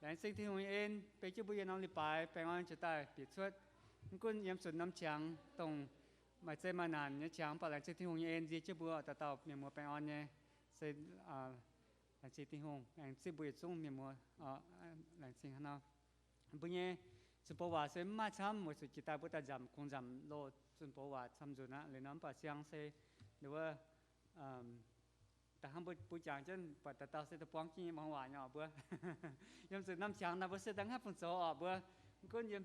Laengz zingh Tin-Hungh nyei en, beiv jienv mbuo yietc norm leiz-baaix baengh orn jiex daaih bieqc cuotv. Mv gunv yiem zuqc norm qangx dongh maaih zeqc maaih naanc nyei qangx, mv baac laengz zingh Tin-Hungh nyei en nzie jienv mbuo, dauh dauh mienh muoz baengh orn nyei. Se laengz zingh Tin-Hungh, laengz zingh mbuo yietc zungv mienh muoz. Laengz zingh hnangv nor. Mbuo nyei zunh bou waac se mv maaih camv, weic zuqc jiex daaih mbuo daaih nzamc, kungx nzamc loz zunh bou waac camv nzunc aqv. Liuz nor mv baac siang se wuov, da'hnangv mbuo, mbuo jangx jienv buatc dauh dauh se da'buangv jienv nyei muangx waac nyei oc mbuo. Yiem zuqc norm qangx naaic mbuo se da'hnangv haaix fungc zoux oc mbuo. Mv gunv yiem,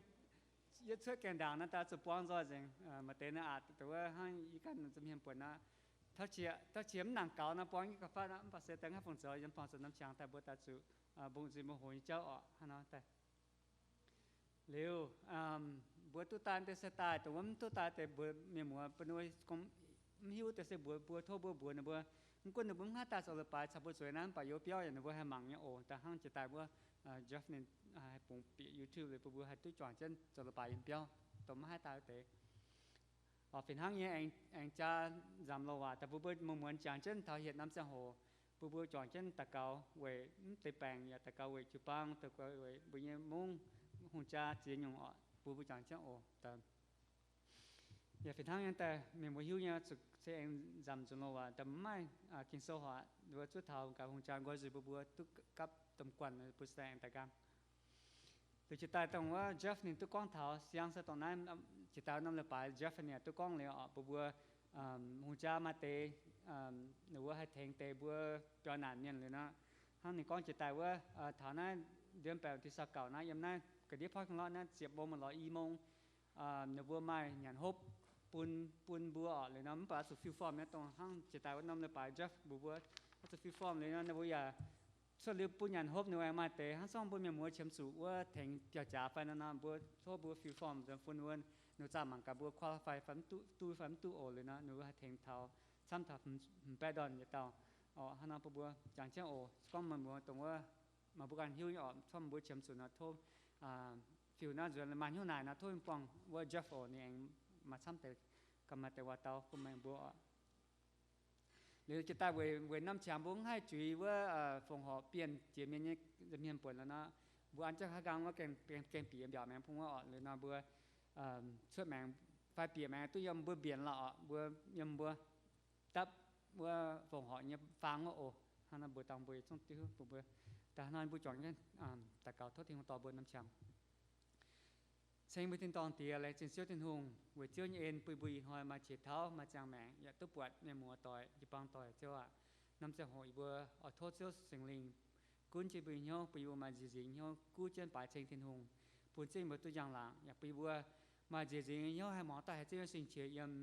yiem cuotv gaengh ndaangc naaiv daaih zuqc buangv nzoih nzengc. Maaih deix naaiv aqc, wuov hnangv yie ganh za'hmien buonc aqv, tauv qiex mv nangc gaux naaiv buangv nyei ga'fatv aqv. Mv baac se da'hnangv haaix fungc zoux, yiem buangh zuqc norm qangx daaih mbuo daaih zuqc bungx nzuih mbuo hoqc nyei jauv oc. Hnangv nor daaih liuz, mbuo duqv daaih mv deix se daaih, dongh wuov mv duqv daaih deix mbuox mienh muoz, mbuo mv hiuv deix se mbuox mbuo, tov mbuo mbuox ninh mbuo. Mv gunv ninh mbuo mv haih daaih zoux leiz-baaix caux mbuo zueiz naaiv, mv baac youz biauv yaac ninh mbuo haih mangc nyei oc. Da'hnangv jiex daaih wuov Jeff ninh haih bungx bieqc YouTube liuz, mbuo mbuo haih duqv juangc jienv zoux leiz-baaix yiem biauv, dongh mv haih daaih wuov deix. Oc, fih hnangv nyei aengx jaa nzamc loz waac daaih, mbuo mbuo muonz-muonz jangx jienv taux hietc norm ziangh hoc, mbuo mbuo juangc jienv daux gaux weic mv deix baengc, yaac daux gaux weic jiu-baang, daux gaux weic mbuo nyei mungv, hungh jaa ziex nyungc oc, mbuo mbuo juangc jienv oc. Yaac fih hnangv nyei daaih, mienh mbuo hiuv nyei zuqc se aengx nzamc nzunc loz waac daaih mv maaih Ging-Sou horpc, mbuo zuov taux gaax hungh jaa nqoi nzuih mbuo mbuo duqv gapv domh guanh mbuo se aengx daaih nqaang. Liuz jiex daaih dongh wuov Jeff ninh duqv gorngv taux siang se dongh naaiv, jiex daaih norm leiz-baaix Jeff ninh yaac duqv gorngv liuz oc, mbuo mbuo hungh jaa maaih deix ninh mbuo haih tengx deix mbuo biaux naanc mienh liuz nor. Hnangv ninh gorngv jiex daaih wuov, taux naaiv ndiev baeqc ti sou gauc naaiv, yiem naaiv ga'ndiev parking lot naaiv ziepc mong maiv lorz i mong, ninh mbuo maaih nyanc hopv bun, bun mbuo oc. Liuz nor mv baac oix zuqc fill form nyei, dongh hnangv jiex daaih wuov norm leiz-baaix Jeff mbuox mbuo, oix zuqc fill form liuz nor ninh mbuo yaac cuotv liuz bun nyanc hopv ninh mbuo aengx maaih deix. Hnangv zorngv mbuo mienh muoz qiemx zuqc wuov tengx biauv-jaax fai nor nor, mbuo tov mbuo fill form nzuonx fun wuov, ninh zaah mangc gaax mbuo qualify fai mv duqv, duqv fai mv duqv oc. Liuz nor ninh mbuo haih tengx taux camv taux hmz baeqv ndorn yietc dauh oc. Hnangv nor bun mbuo jangx jienv oc. Gorngv meih mbuo dongh wuov maaih mbuo ganh hiuv nyei oc, camv mbuo qiemx zuqc nor tov fill naaiv nzuonx, maaih hnyouv naaic nor tov buangh wuov Jeff oc, ninh aengx maaih camv deix, ganh maaih deix waac-dau bun meih mbuo oc. Liuz jiex daaih weic norm qangx mbuo mv haih juix wuov fongc horc bienh jiex mienh nyei nza'hmien buonc liuz nor, mbuo an jienv haaix nqaang wuov gengh bieqc mbiaauc maengx bun wuov oc. Liuz nor mbuo cuotv maengx fai bieqc maengx duqv yiem mbuo mbienc lorqc oc, mbuo yiem mbuo dapv wuov fongc horc nyei faang wuov oc. Hnangv nor mbuox dangh mbuo yietc zungv diuh bun mbuo daaih hnoi mbuo juangc jienv daux gaux tov Tin-Hungh dorh mbuo norm qangx. Ceng mbuo tin-dorngh Diex, laengz zingh Ziouv Tin-Hungh weic Ziouv nyei en bun mbuo ih hnoi maaih qiex tauv, maaih ziangh maengc, yaac duqv buatc mienh muoz doic, jiu-baang doic, Ziouv aac. Norm ziangh hoc yie mbuo oix tov Ziouv Singx Lingh gunv jienv mbuo nyei hnyouv, bun yie mbuo maaih nziex nzingx nyei hnyouv guv jienv baaix ceng Tin-Hungh, bun Ziouv yie mbuo duqv njang-laangc, yaac bun yie mbuo maaih nziex nzingx nyei hnyouv haih muangx daaih haaix Ziouv nyei sing-qiex yiem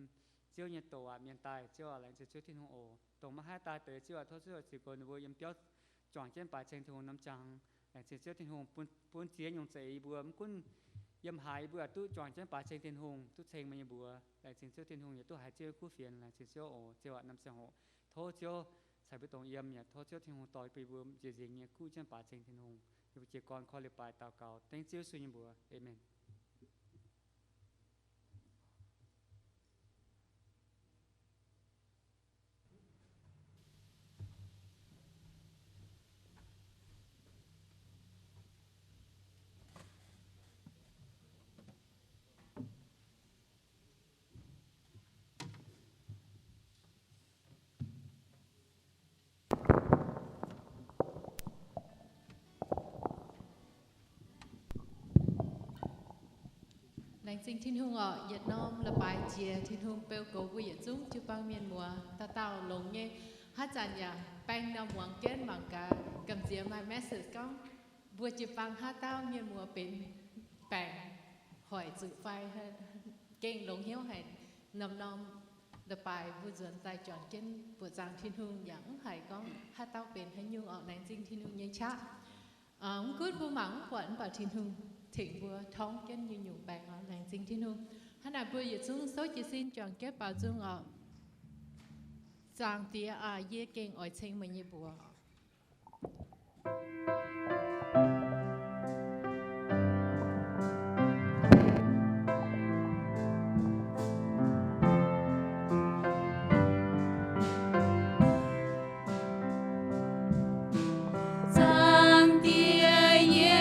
Ziouv nyei doqc aac mienh daaih. Ziouv aac, laengz zingh Ziouv Tin-Hungh oc. Dongh maiv haih daaih deix, Ziouv aac, tov Ziouv aac ziux goux ninh mbuo yiem biauv juangc jienv baaix ceng Tin-Hungh norm qangx. Laengz zingh Ziouv Tin-Hungh bun, bun ziex nyungc zeiz yie mbuo, mv gunv yiem haaix yie mbuo yaac duqv juangc jienv baaix ceng Tin-Hungh, duqv ceng meih nyei mbuox. Laengz zingh Ziouv Tin-Hungh yaac duqv haiz Ziouv nyei kuv fienx. Laengz zingh Ziouv oc. Ziouv aac, norm ziangh hoc tov Ziouv caux yie mbuo dongh yiem, yaac tov Ziouv Tin-Hungh dorh bun yie mbuo nziex nzingx nyei guv jienv baaix ceng Tin-Hungh. Yie mbuo jiez gorn koi leiz-baaix daux gaux dengv Ziouv Yesu nyei mbuox. Aamen. Laengz zingh Tin-Hungh oc. Yietc norm leiz-baaix jiex Tin-Hungh beu goux mbuo yietc zungv jiu-baang mienh muoz dauh dauh longx nyei. Haaix zanc yaac baeng norm muangx jienv mangc gaax, gamh nziex maaih message gorngv mbuo jiu-baang haaix dauh mienh muoz benx baengc hoic zuqc fai gengh longx hnyouv haic. Norm-norm leiz-baaix mbuo nzuonx daaih juangc jienv buoqc zaangc Tin-Hungh yaac mv haiz gorngv haaix dauh benx haaix nyungc oc. Laengz zingh Tin-Hungh nyei qaqv. Mv gunv mbuo mangc mv buatc, mv baac Tin-Hungh tengx mbuo torngv jienv nyungc-nyungc baengc oc. Laengz zingh Tin-Hungh. Hnangv naaic mbuo yietc zungv souv jiez sin juangc jienv baaux nzung oc. Zaangc Diex aac, yie gengh oix ceng meih nyei mbuox. Zaangc Diex, yie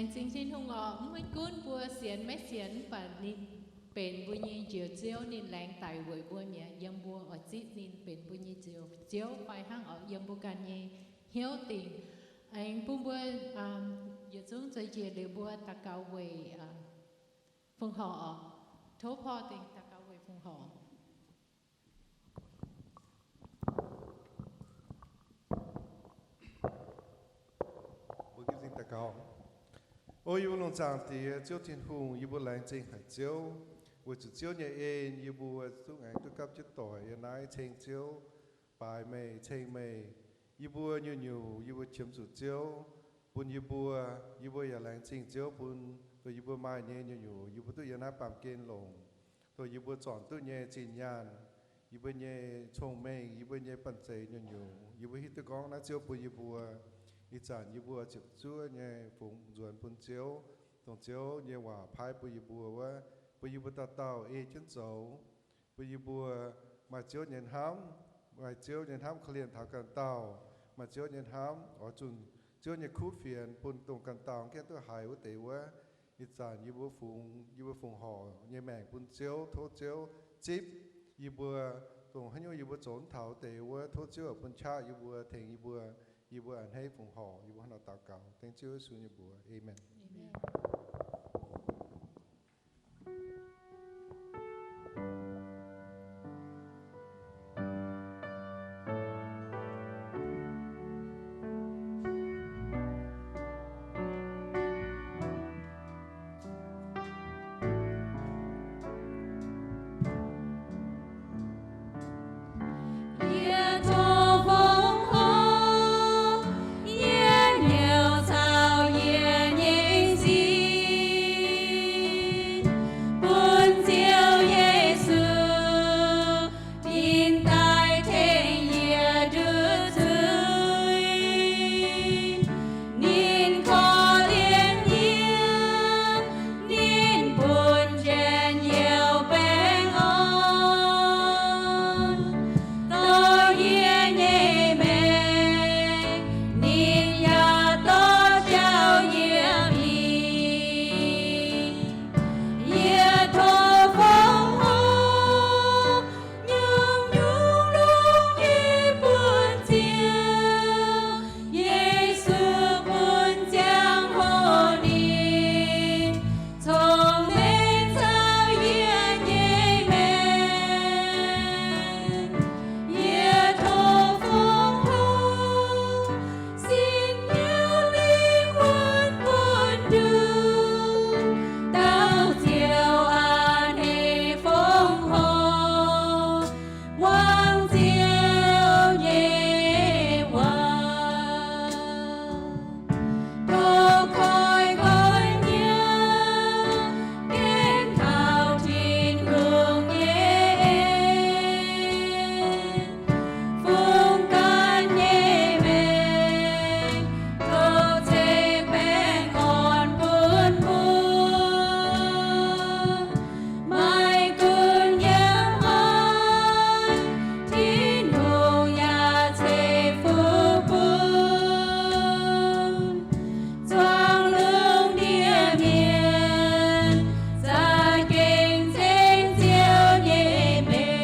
Laengz zingh Tin-Hungh oc. Mv gunv mbuo sienx maiv sienx, mv baac ninh benx mbuo nyei Njoux Ziouv. Ninh laengz daic weic mbuo mi'aqv. Yiem mbuo oix zipv ninh benx mbuo nyei Njoux Ziouv fai hnangv oc, yiem mbuo ganh nyei hnyouv dingc. Aengx bun mbuo yietc zungv zoux njiec liuz mbuo daux gaux weic fongc horc oc. Tov porv dengh daux gaux weic fongc horc. Mbuo gitv zingh daux gaux. O yie mbuo lungh zaangc Diex, Ziouv Tin-Hungh, yie mbuo laengz zingh haic Ziouv, weic zuqc Ziouv nyei en yie mbuo zungv aengx duqv gapv jienv doic yiem naaiv ceng Ziouv, baaix meih, ceng meih. Yie mbuo nyungc-nyungc yie mbuo qiemx zuqc Ziouv bun yie mbuo. Yie mbuo yaac laengz zingh Ziouv bun, dongh yie mbuo maaih nyei nyungc-nyungc yie mbuo duqv yiem naaiv baamh gen longc, dongh yie mbuo zornc duqv nyei zinh nyaanh, yie mbuo nyei cong-mengh, yie mbuo nyei banh zeiz nyungc-nyungc, yie mbuo hiuv duqv gorngv naaiv Ziouv bun yie mbuo. Ih zanc yie mbuo ziepc zuoqv nyei fungx nzuonx bun Ziouv, dongh Ziouv nyei waac paaiv bun yie mbuo wuov, bun yie mbuo dauh dauh ei jienv zoux, bun yie mbuo maaih Ziouv nyei hnamv, maaih Ziouv nyei hnamv korv-lienh taux ganh dauh, maaih Ziouv nyei hnamv oix zunh Ziouv nyei kuv fienx bun dongh ganh dauh gaengh duqv haiz wuov deix wuov. Ih zanc yie mbuo fungx, yie mbuo fongc horc nyei maengc bun Ziouv, tov Ziouv zipv yie mbuo, dongh haaix nyungc yie mbuo zoux mv taux wuov deix wuov, tov Ziouv bun qaqv yie mbuo, tengx yie mbuo. Yie mbuo a'hneiv fongc horc, yie mbuo hnangv naaiv daux gaux dengv Ziouv Yesu nyei mbuox. Aamen. Yie tov fongc horc, yie hnyouv caux yie nyei sin, bun Ziouv Yesu ninh daaih tengx yie nduqc zuiz. Ninh korv-lienh yie, ninh bun njien-youh baengh orn. Dorh yie nyei maengc, ninh yaac dorh jauv yie mingh. Yie tov fongc horc, nyungc-nyungc lungh yie bun Ziouv. Yesu bun ziangh hoc ninh cong-mengh caux yie nyei maengc. Yie tov fongc horc, sin hnyouv lingh wuonh bun nduqc. Dauh Ziouv a'hneiv fongc horc, muangx Ziouv nyei waac. Tov koiv-koiv nyei gaengh taux Tin-Hungh nyei en, fungx ganh nyei maengc, tov ceix baengh orn bun mbuo. Maiv gunv yiem haaix, Tin-Hungh yaac ceix fuqv bun. Zuangx lungh ndiev mienh za'gengh ceng Ziouv nyei mengh.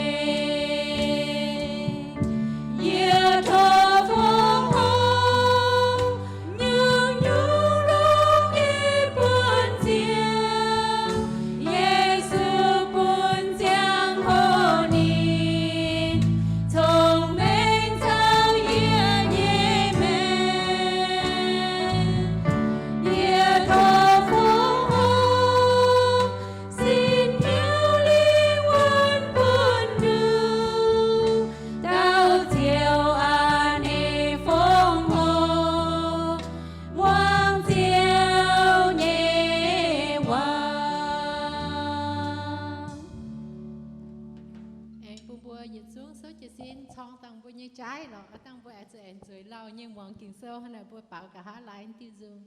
Yie tov fongc horc, nyungc-nyungc lungh yie bun Ziouv. Yesu bun ziangh hoc ninh cong-mengh caux yie nyei maengc. Yie tov fongc horc, sin hnyouv lingh wuonh bun nduqc. Dauh Ziouv a'hneiv fongc horc, muangx Ziouv nyei waac. Aengx bun mbuo yietc zungv souv jiez sin corng dangh mbuo nyei jaaiv lorqc, aav dangh mbuo aengx zuqc aengx nzueic lauh nyei muangx Ging-Sou hnangv naaic, mbuo baaux nqa'haav laai diuh nzung.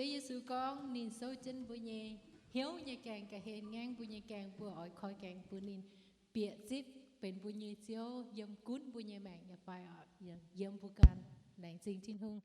Ziouv Yesu gorngv ninh souv jienv mbuo nyei hnyouv nyei gaengh, ga'hlen ngaengv mbuo nyei gaengh, mbuo oix koi gaengh bun ninh bieqc zipv benx mbuo nyei Ziouv yiem gunv mbuo nyei maengc nyei fai? Yiem mbuo ganh. Laengz zingh Tin-Hungh.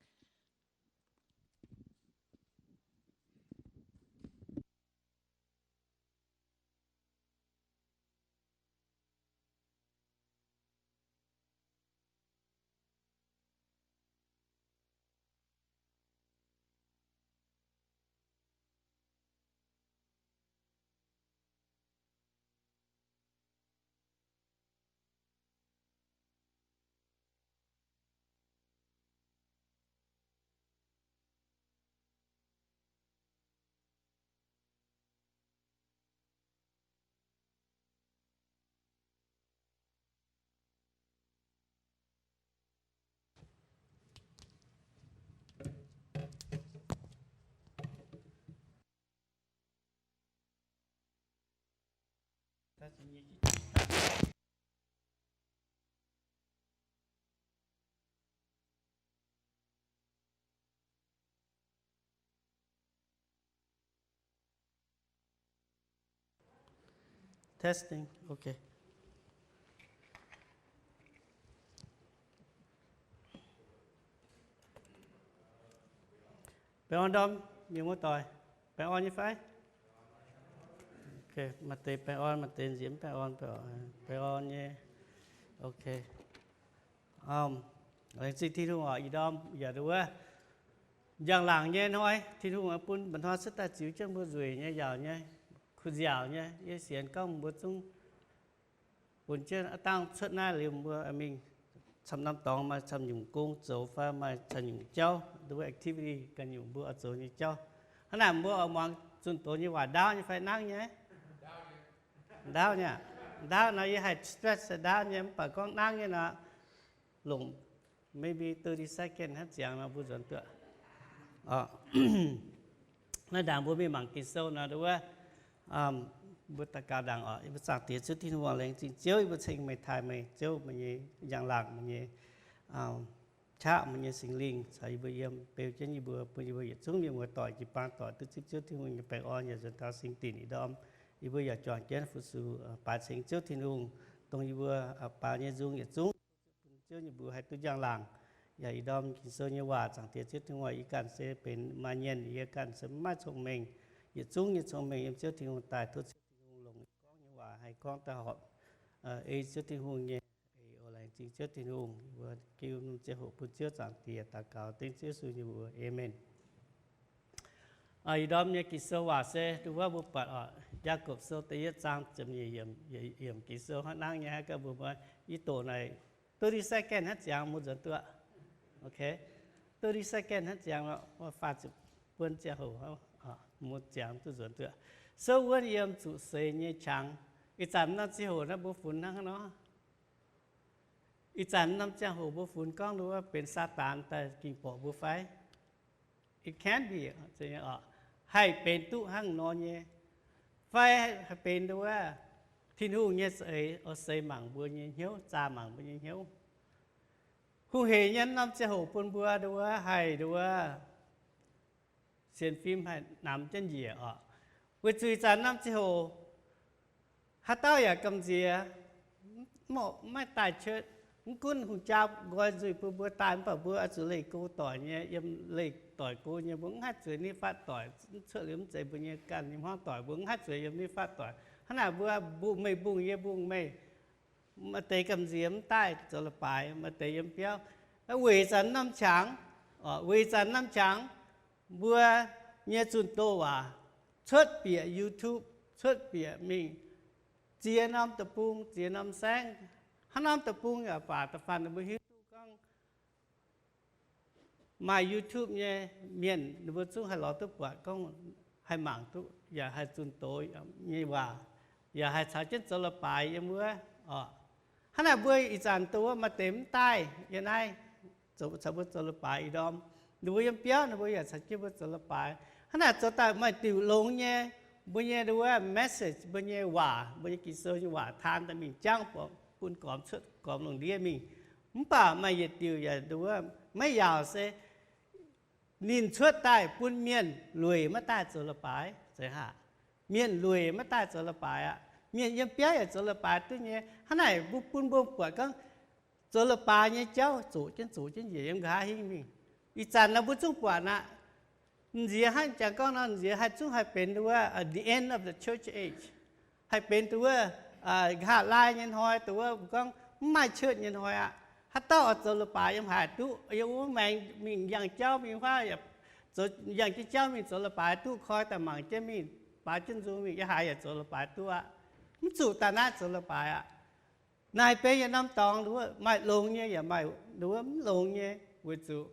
Testing, okay. Baengh orn ndorm mienh muoz-doic, baengh orn nyei fai? Okay, maaih deix baengh orn, maaih deix nziex mv baengh orn, baengh orn nyei. Okay. Laengz zingh Tin-Hungh oc. Ih ndorm yaac nduov wuov njang-laangc nyei hnoi, Tin-Hungh bun mba'hnoi cuotv daaih ziux jienv mbuo nzueic nyei, yaauc nyei, kuh nziaauc nyei. Yie sienx gorngv mbuo zungv bun jienv aav dangh cuotv naaiv liuz mbuo mingh camv norm dorngx maaih camv nyungc gong zoux fai maaih camv nyungc jauv, nduov wuov activity ganh nyungc mbuo oix zoux nyei jauv. Hnangv naaic mbuo oix muangx zunh doz nyei waac ndaauv nyei fai nangv nyei? Ndaauv nyei. Ndaauv nor yie haih stress ndaauv nyei, mv baac gorngv nangv nyei nor, longc maybe thirty second hnangv ziangx nor mbuo nzuonx duqv. Naaiv ndaangc mbuo mingh mangc Ging-Sou nor, nduov wuov, mbuo daux gaux ndaangc oc. Yie mbuo Zaangc Diex Ziouv Tin-Hungh, laengz zingh Ziouv, yie mbuo ceng meih taaih meih, Ziouv, meih nyei njang-laangc, meih nyei qaqv, meih nyei Singx Lingh caux yie mbuo yiem, beu jienv yie mbuo, bun yie mbuo yietc zungv mienh muoz-doic jiu-baang doic duqv zipv Ziouv Tin-Hungh nyei baengh orn yaac nzuonx taux singx dinc ih ndorm. Yie mbuo yaac juangc jienv fu-sux baaix ceng Ziouv Tin-Hungh, dongh yie mbuo baaux nyei nzung yietc zungv bun Ziouv nyei mbuox haih duqv njang-laangc. Yaac ih ndorm Ging-Sou nyei waac, Zaangc Diex Ziouv Tin-Hungh, yie ganh se benx maaih nyienh, yie ganh se maiv cong-mengh. Yietc zungv nyei cong-mengh yiem Ziouv Tin-Hungh daaih. Tov Ziouv Tin-Hungh longc yie gorngv nyei waac haih gorngv daaih horpc ei Ziouv Tin-Hungh nyei. Ei o, laengz zingh Ziouv Tin-Hungh. Yie mbuo giv mv ziangh hoc bun Ziouv Zaangc Diex, daux gaux dengv Ziouv Yesu nyei mbuox. Aamen. Ih ndorm nyei Ging-Sou waac se nduov wuov mbuo buatc oc, Yaagorpc Sou da'yietv zaang ziepc nyeic yiemc. Ging-Sou hnangv nangv nyei, haaix gauh mbuo, mbuo yie doqc naaic thirty second hnangv ziangx mbuo nzuonx duqv. Okay, thirty second hnangv ziangx, faah ziepc buonc ziangh hoc mbuo ziangx duqv nzuonx duqv. Souv wuonv yiem zuqc seix nyei qangx. Ih zanc norm ziangh hoc naaiv mbuo funx hnangv nor. Ih zanc norm ziangh hoc mbuo funx gorngv nduov benx Saadaan daaih ging borqc mbuo fai? It can be, haih benx duqv hnangv nor nyei. Fai haih benx nduov Tin-Hungh nyei za'eix oix seix mangc mbuo nyei hnyouv, zaah mangc mbuo nyei hnyouv. Hungh heic nyei norm ziangh hoc bun mbuo nduov haih nduov sienx fim haih namx jienv njiec oc. Weic zuqc ih zanc norm ziangh hoc haaix dauh yaac gamh nziex, mv, maiv daaih church. Mv gunv hungh jaa nqoi nzuih bun mbuo daaih, mv baac mbuo oix zuqc leih go doic nyei, yiem leih doic go nyei. Mbuo mv haih zueiz nitv fatv doic, cuotv liuz mv zeiz mbuo nyei ganh nyei hmuangv doic, mbuo mv haih zueiz yiem nitv fatv doic. Hnangv naaic mbuo mbungh meih mbungh yie mbungh meih. Maaih deix gamh nziex mv daaih zoux leiz-baaix, maaih deix yiem biauv. Weic zanc norm qangx, weic zanc norm qangx, mbuo nyei zunh doz waac cuotv bieqc YouTube, cuotv bieqc mingh ziex norm deic-bung, ziex norm saengv. Hnangv norm deic-bung yaac baac da'faanh mbuo hiuv duqv gorngv maaih YouTube nyei mienh, ninh mbuo zungv haih lorz duqv buatc gorngv haih mangc duqv yaac haih zunh doz nyei waac, yaac haih caux jienv zoux leiz-baaix yiem wuov oc. Hnangv naaic mbuo ih zanc dongh wuov maaih deix mv daaih yiem naaiv caux mbuo zoux leiz-baaix ih ndorm, ninh mbuo yiem biauv ninh mbuo yaac caux jienv mbuo zoux leiz-baaix. Hnangv naaic zoux daaih maaih diuc longx nyei mbuo nyei nduov message, mbuo nyei waac, mbuo nyei Ging-Sou nyei waac taan daaih mingh jangv bun gormx cuotv gormx lungh ndiev mingh. Mv baac maaih yietc diuc yaac nduov maiv yaauc se Ninh cuotv daaih bun mienh lueic maiv daaih zoux leiz-baaix. Mienh lueic maiv daaih zoux leiz-baaix aqv. Mienh yiem biauv yaac zoux leiz-baaix duqv nyei. Hnangv naaic mbuo bun mbuo buatc gorngv zoux leiz-baaix nyei jauv zoqc jienv zoqc jienv njiec yiem nqa'haav hingv mingh. Ih zanc nor mbuo zungv buatc aqv. Nziex hnangv jangx gorngv nor, nziex haih zungv haih benx wuov the end of the church age, haih benx duqv wuov nqa'haav laai nyei hnoi, duqv wuov gorngv mv maaih church nyei hnoi aqv. Haaix dauh oix zoux leiz-baaix yiem haaix duqv, yiem wuov maengx mingh yangh jauv mingh fai yangh jienv jauv mingh zoux leiz-baaix duqv, koi daaih mangc jienv mingh, baaix jienv nzung mingh, yiem haaix yaac zoux leiz-baaix duqv aqv. Mv zuqc daaih naaiv zoux leiz-baaix aqv. Naaic benx yietc norm dorngx, maaih longx nyei yaac maaih wuov mv longx nyei, weic zuqc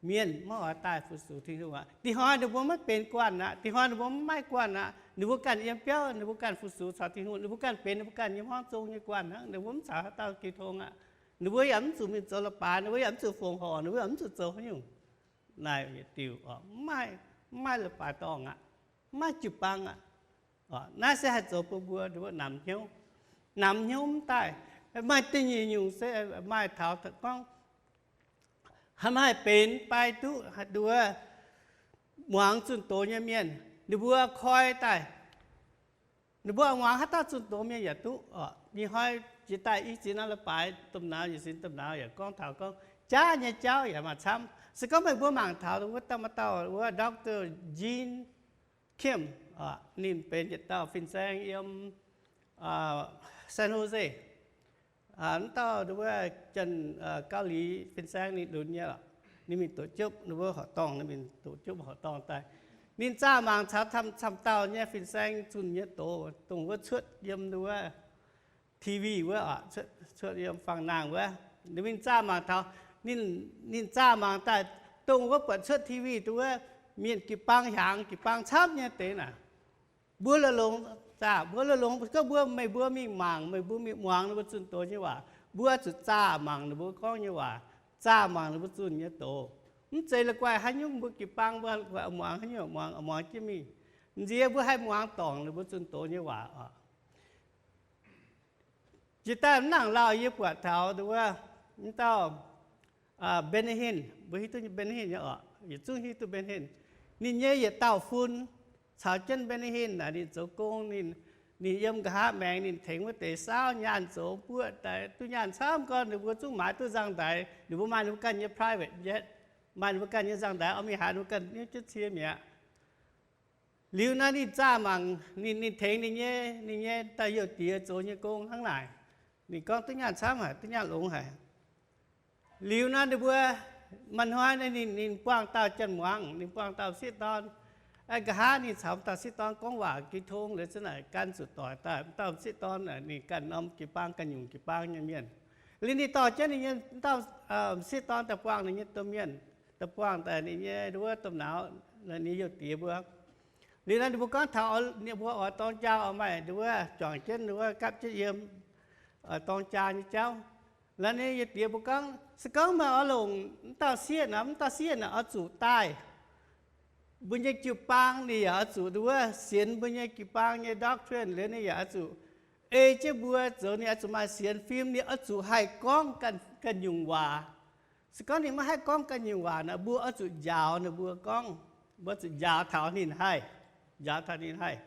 mienh maiv oix daaih fu-sux Tin-Hungh aqv. Dih hnoi ninh mbuo maiv benx guanh aqv. Dih hnoi ninh mbuo maiv maaih guanh aqv. Ninh mbuo ganh yiem biauv, ninh mbuo ganh fu-sux caux Tin-Hungh, ninh mbuo ganh benx ninh mbuo ganh nyei hmuangv zong nyei guanh hnangv. Ninh mbuo mv caux haaix dauh jiu tong aqv. Ninh mbuo yaac mv zuqc mingh zoux leiz-baaix, ninh mbuo yaac mv zuqc fongc horc, ninh mbuo yaac mv zuqc zoux haaix nyungc. Naaic yietc diuc, mv maaih leiz-baaix dorngh aqv. Mv maaih jiu-baang aqv. Naaiv se haih zoux bun mbuo namx hnyouv, namx hnyouv mv daaih. Maaih da'nyeic nyungc se maaih taux gorngv haaix maaih benx bai duqv nduov muangx zunh doz nyei mienh, ninh mbuo koi daaih, ninh mbuo muangx haaix dauh zunh doz mienh yaac duqv. Ih hnoi jiex daaih i ziex norm leiz-baaix, domh nauz yietc zinh domh nauz yaac gorngv taux gorngv jaav nyei jauv yaac maaih camv. Se gorngv meih mbuo mangc taux wuov dauh, maaih dauh wuov Doctor Gene Kim, ninh benx yietc dauh fin-saeng yiem San Jose. Wuov dauh wuov Janx, Gauv Liz fin-saeng ninh lunx nyei lorqc. Ninh mingh doqc jopv, ninh mbuo horqc dorngh, ninh mingh doqc jopv horqc dorngh daaih. Ninh zaah mangc caux camv-camv dauh nyei fin-saeng zunh nyei doz, dongh wuov cuotv yiem wuov T V wuov, cuotv yiem fangx-nangh wuov. Ninh mingh zaah mangc taux, ninh zaah mangc daaih dongh wuov buatc cuotv T V dongh wuov mienh jiu-baang hiaangx, jiu-baang camv nyei deix naaic. Mbuo la'longx zaah, mbuo la'longx, gorngv mbuo, meih mbuo mingh mangc, meih mbuo mingh muangx ninh mbuo zunh doz nyei waac, mbuo zuqc zaah mangc ninh mbuo gorngv nyei waac, zaah mangc ninh mbuo zunh nyei doz. Mv zeiz la'guaih haaix nyungc mbuo jiu-baang mbuo muangx haaix nyungc, muangx, muangx jienv mingh. Nziex mbuo haih muangx dorngc ninh mbuo zunh doz nyei waac oc. Jiex daaih mv nangc lauh yie buatc taux wuov, mv dauh Benny Hinn, mbuo hiuv duqv Benny Hinn nyei oc, yietc zungv hiuv duqv Benny Hinn. Ninh nyei yietc dauh fun caux jienv Benny Hinn naaic ninh zoux gong, ninh, ninh yiem nqa'haav maengx ninh tengx wuov deix saauv nyaanh zoux buoqv daaih duqv nyaanh camv gorn, ninh mbuo zungv maaiz duqv nzangv-ndaix, ninh mbuo maaih ninh mbuo ganh nyei private jet, maaih ninh mbuo ganh nyei nzangv-ndaix, oix mingh haaix ninh mbuo ganh nyei jienv cie mi'aqv. Liuz naaiv ninh zaah mangc, ninh, ninh tengx ninh nyei, ninh nyei dauh youh diex zoux nyei gong hnangv naaic. Ninh gorngv duqv nyaanh camv haic, duqv nyaanh longx haic. Liuz naaiv ninh mbuo maaih hnoi ninh, ninh buangh dauh janx-muangz, ninh buangh dauh m'sieqv dorn. Nqa'haav ninh caux m'dauh m'sieqv dorn gorngv waac jiu tong liuz zunv naaic gan zuqc doic daaih, m'dauh m'sieqv dorn ninh ganh norm jiu-baang ganh nyungc jiu-baang nyei mienh. Liuz ninh dorh jienv ninh nyei m'dauh m'sieqv dorn daaih buangh ninh nyei domh mienh, daaih buangh daaih ninh nyei wuov domh nauz, ninh youh diex mbuo. Liuz naaiv ninh mbuo gorngv taux ninh mbuo oix dorng jaa oix maaih wuov juangc jienv wuov gapv jienv yiem dorng jaa nyei jauv. Liuz ninh youh diex mbuo gorngv, se gorngv meih oix longc m'dauh sieqv naaic, m'dauh sieqv naaic oix zuqc daaih mbuo nyei jiu-baang, ninh yaac oix zuqc wuov sienx mbuo nyei jiu-baang nyei doctrine, liuz ninh yaac oix zuqc ei jienv mbuo zoux, ninh oix zuqc maaih sienx fim, ninh oix zuqc haih gorngv ganh nyungc waac. Se gorngv ninh maiv haih gorngv ganh nyungc waac naaic, mbuo oix zuqc njaaux ninh mbuo gorngv, mbuo zuqc njaaux taux ninh haih, njaaux taux ninh haih.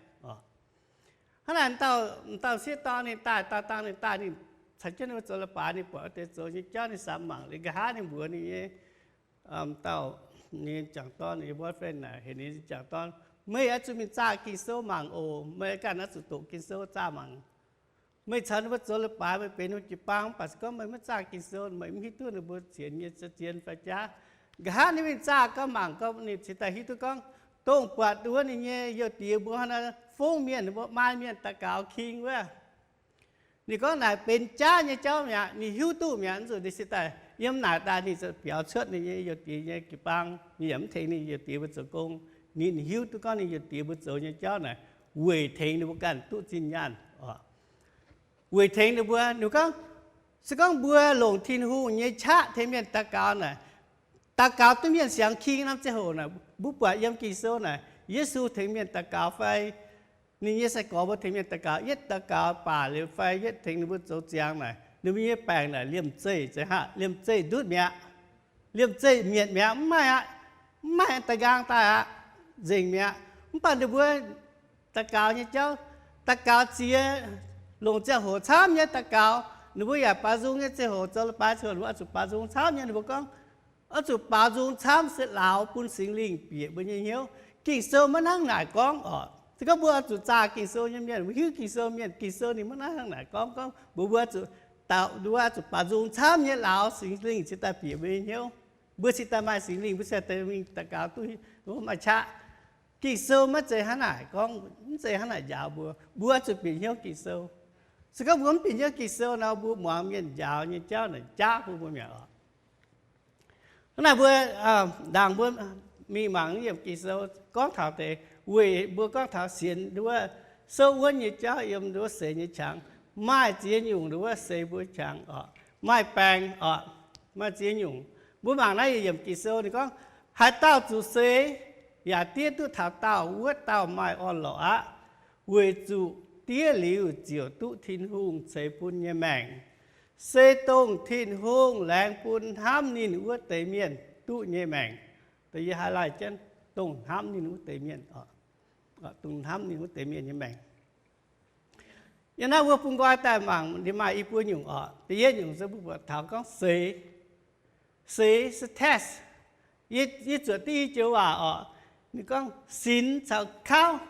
Hnangv naaic dauh, dauh sieqv dorn ninh daaih, dauh dangh ninh daaih, ninh caux jienv ninh mbuo zoux leiz-baaix, ninh buatc wuov deix zoux nyei jauv, ninh samx mangc liuz nqa'haav ninh mbuox ninh nyei dauh, ninh nyei jangc dorn, ninh nyei boyfriend naaic, heuc ninh nyei jangc dorn, meih oix zuqc mingh zaah Ging-Sou mangc oc. Meih ganh oix zuqc doqc Ging-Sou zaah mangc. Meih caux ninh mbuo zoux leiz-baaix, meih benx ninh mbuo jiu-baang, mv baac se gorngv meih maiv zaah Ging-Sou, meih mv hiuv duqv ninh mbuo sienx nyei zien fai jaav. Nqa'haav ninh mingh zaah gau mangc gau, ninh cingx daaih hiuv duqv gorngv, dongh buatc wuov ninh nyei youh diex mbuo hnangv naaiv fongv mienh, ninh mbuo maan mienh daux gaux king wuov. Ninh gorngv naaic benx jaav nyei jauv mi'aqv. Ninh hiuv duqv mi'aqv. Zuqc ninh cingx daaih yiem naaic daaih ninh biaux cuotv ninh nyei youh diex nyei jiu-baang. Ninh yaac mv tengx ninh youh diex mbuo zoux gong. Ninh hiuv duqv gorngv ninh youh diex mbuo zoux nyei jauv naaic weic tengx ninh mbuo ganh duqv zinh nyaanh, weic tengx ninh mbuo. Ninh gorngv, se gorngv mbuo longc Tin-Hungh nyei qaqv tengx mienh daux gaux naaic, daux gaux duqv mienh siangx king norm ziangh hoc naaic, mbuo buatc yiem Ging-Sou naaic, Yesu tengx mienh daux gaux fai ninh nyei sai-gorx mbuo tengx mienh daux gaux, yietv daux gaux baac liuz fai yietv tengx ninh mbuo zoux ziangx naaic, ninh mbuo nyei baengc naaic liemh zeih, liemh zeih ndutv mi'aqv. Liemh zeih mietc mi'aqv, mv maaih aqv. Mv maaih da'nqaang daaih aqv, nzengc mi'aqv. Mv baac ninh mbuo daux gaux nyei jauv, daux gaux ziex, longc ziangh hoc camv nyei daux gaux. Ninh mbuo yaac baaux nzung nyei ziangh hoc, zoux leiz-baaix ziangh hoc, ninh mbuo oix zuqc baaux nzung camv nyei. Ninh mbuo gorngv, oix zuqc baaux nzung camv se lauz bun Singx Lingh bieqc mbuo nyei hnyouv. Ging-Sou maiv hnangv naaic gorngv oc. Se gorngv mbuo oix zuqc zaah Ging-Sou nyei mienh, mbuo hiuv Ging-Sou mienh, Ging-Sou ninh maiv hnangv naaic gorngv, gorngv mbuo, mbuo zuqc, mbuo oix zuqc baaux nzung camv nyei lauz Singx Lingh cingx daaih bieqc mbuo nyei hnyouv. Mbuo cingx daaih maaih Singx Lingh, mbuo cingx daaih mingh daux gaux duqv maaih qaqv. Ging-Sou maiv zeiz hnangv naaic gorngv, mv zeiz hnangv naaic njaaux mbuo. Mbuo oix zuqc bieqc hnyouv Ging-Sou. Se gorngv mbuo mv bieqc hnyouv Ging-Sou nor, mbuo muangx mienh njaaux nyei jauv naaic jaav bun mbuo mi'aqv oc. Hnangv naaic mbuo, ndaangc mbuo mingh mangc yiem Ging-Sou gorngv taux deix, weic mbuo gorngv taux sienx nduov souv wuonv nyei jauv yiem nduov seix nyei qangx, maaih ziex nyungc nduov seix mbuo qangx oc, maaih baengc oc, maaih ziex nyungc. Mbuo mangc naaiv yietc yiemc Ging-Sou ninh gorngv, haaix dauh zuqc seix yaac diev duqv taux daauh, wuov dauh maaih orn-lorqc aqv, weic zuqc diev liuz ziouc duqv Tin-Hungh ceix bun nyei maengc. Se dongh Tin-Hungh laengz bun hnamv ninh wuov deix mienh duqv nyei maengc. Da'yietv highlight jienv dongh hnamv ninh wuov deix mienh, dongh hnamv ninh wuov deix mienh nyei maengc. Yiem naaiv mbuo bun nqoi daaih mangc ninh maaih i buo nyungc oc. Da'yietv nyungc se mbuo buatc taux gorngv seix. Seix se test. Yie, yie zuotc diuh i joux waac oc. Ninh gorngv sinx caux kauv.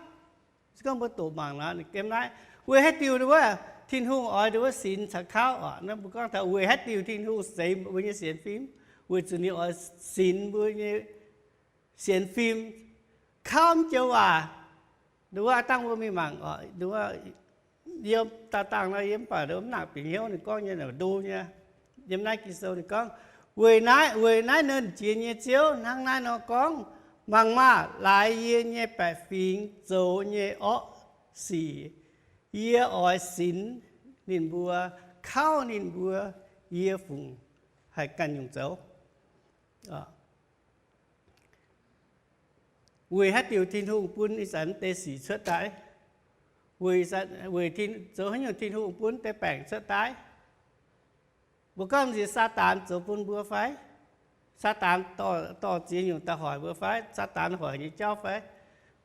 Se gorngv mbuo doqc mangc nor, ninh gem naaiv, weic haaix diuc nduov Tin-Hungh oix nduov sinx caux kauv oc? Naaiv mbuo gorngv taux weic haaix diuc Tin-Hungh seix mbuo nyei sienx fim, weic zuqc ninh oix sinx mbuo nyei sienx fim. Kauv mv joux waac, nduov dangh mbuo mingh mangc oc, nduov yiem daaih dangh nor yie mv baac nduov mv nangc bieqc hnyouv ninh gorngv nyei naaic ndo nyei. Yiem naaiv Ging-Sou ninh gorngv, weic naaiv, weic naaiv Nernh Jiex nyei Ziouv hnangv naaiv nor gorngv, mangc maah! Laaix yie nyei baeqc fingx zoux nyei orqv sic, yie oix sinx ninh mbuo, kauv ninh mbuo, yie fungc haih ganh nyungc zoux. Weic haaix diuc Tin-Hungh bun ih zanc deix sic cuotv daaih? Weic, weic zoux haaix nyungc Tin-Hungh bun deix baengc cuotv daaih? Mbuo gorngv nziex Saadaan zoux bun mbuo fai? Saadaan dorh, dorh ziex nyungc daaih hoic mbuo fai? Saadaan hoic nyei jauv fai?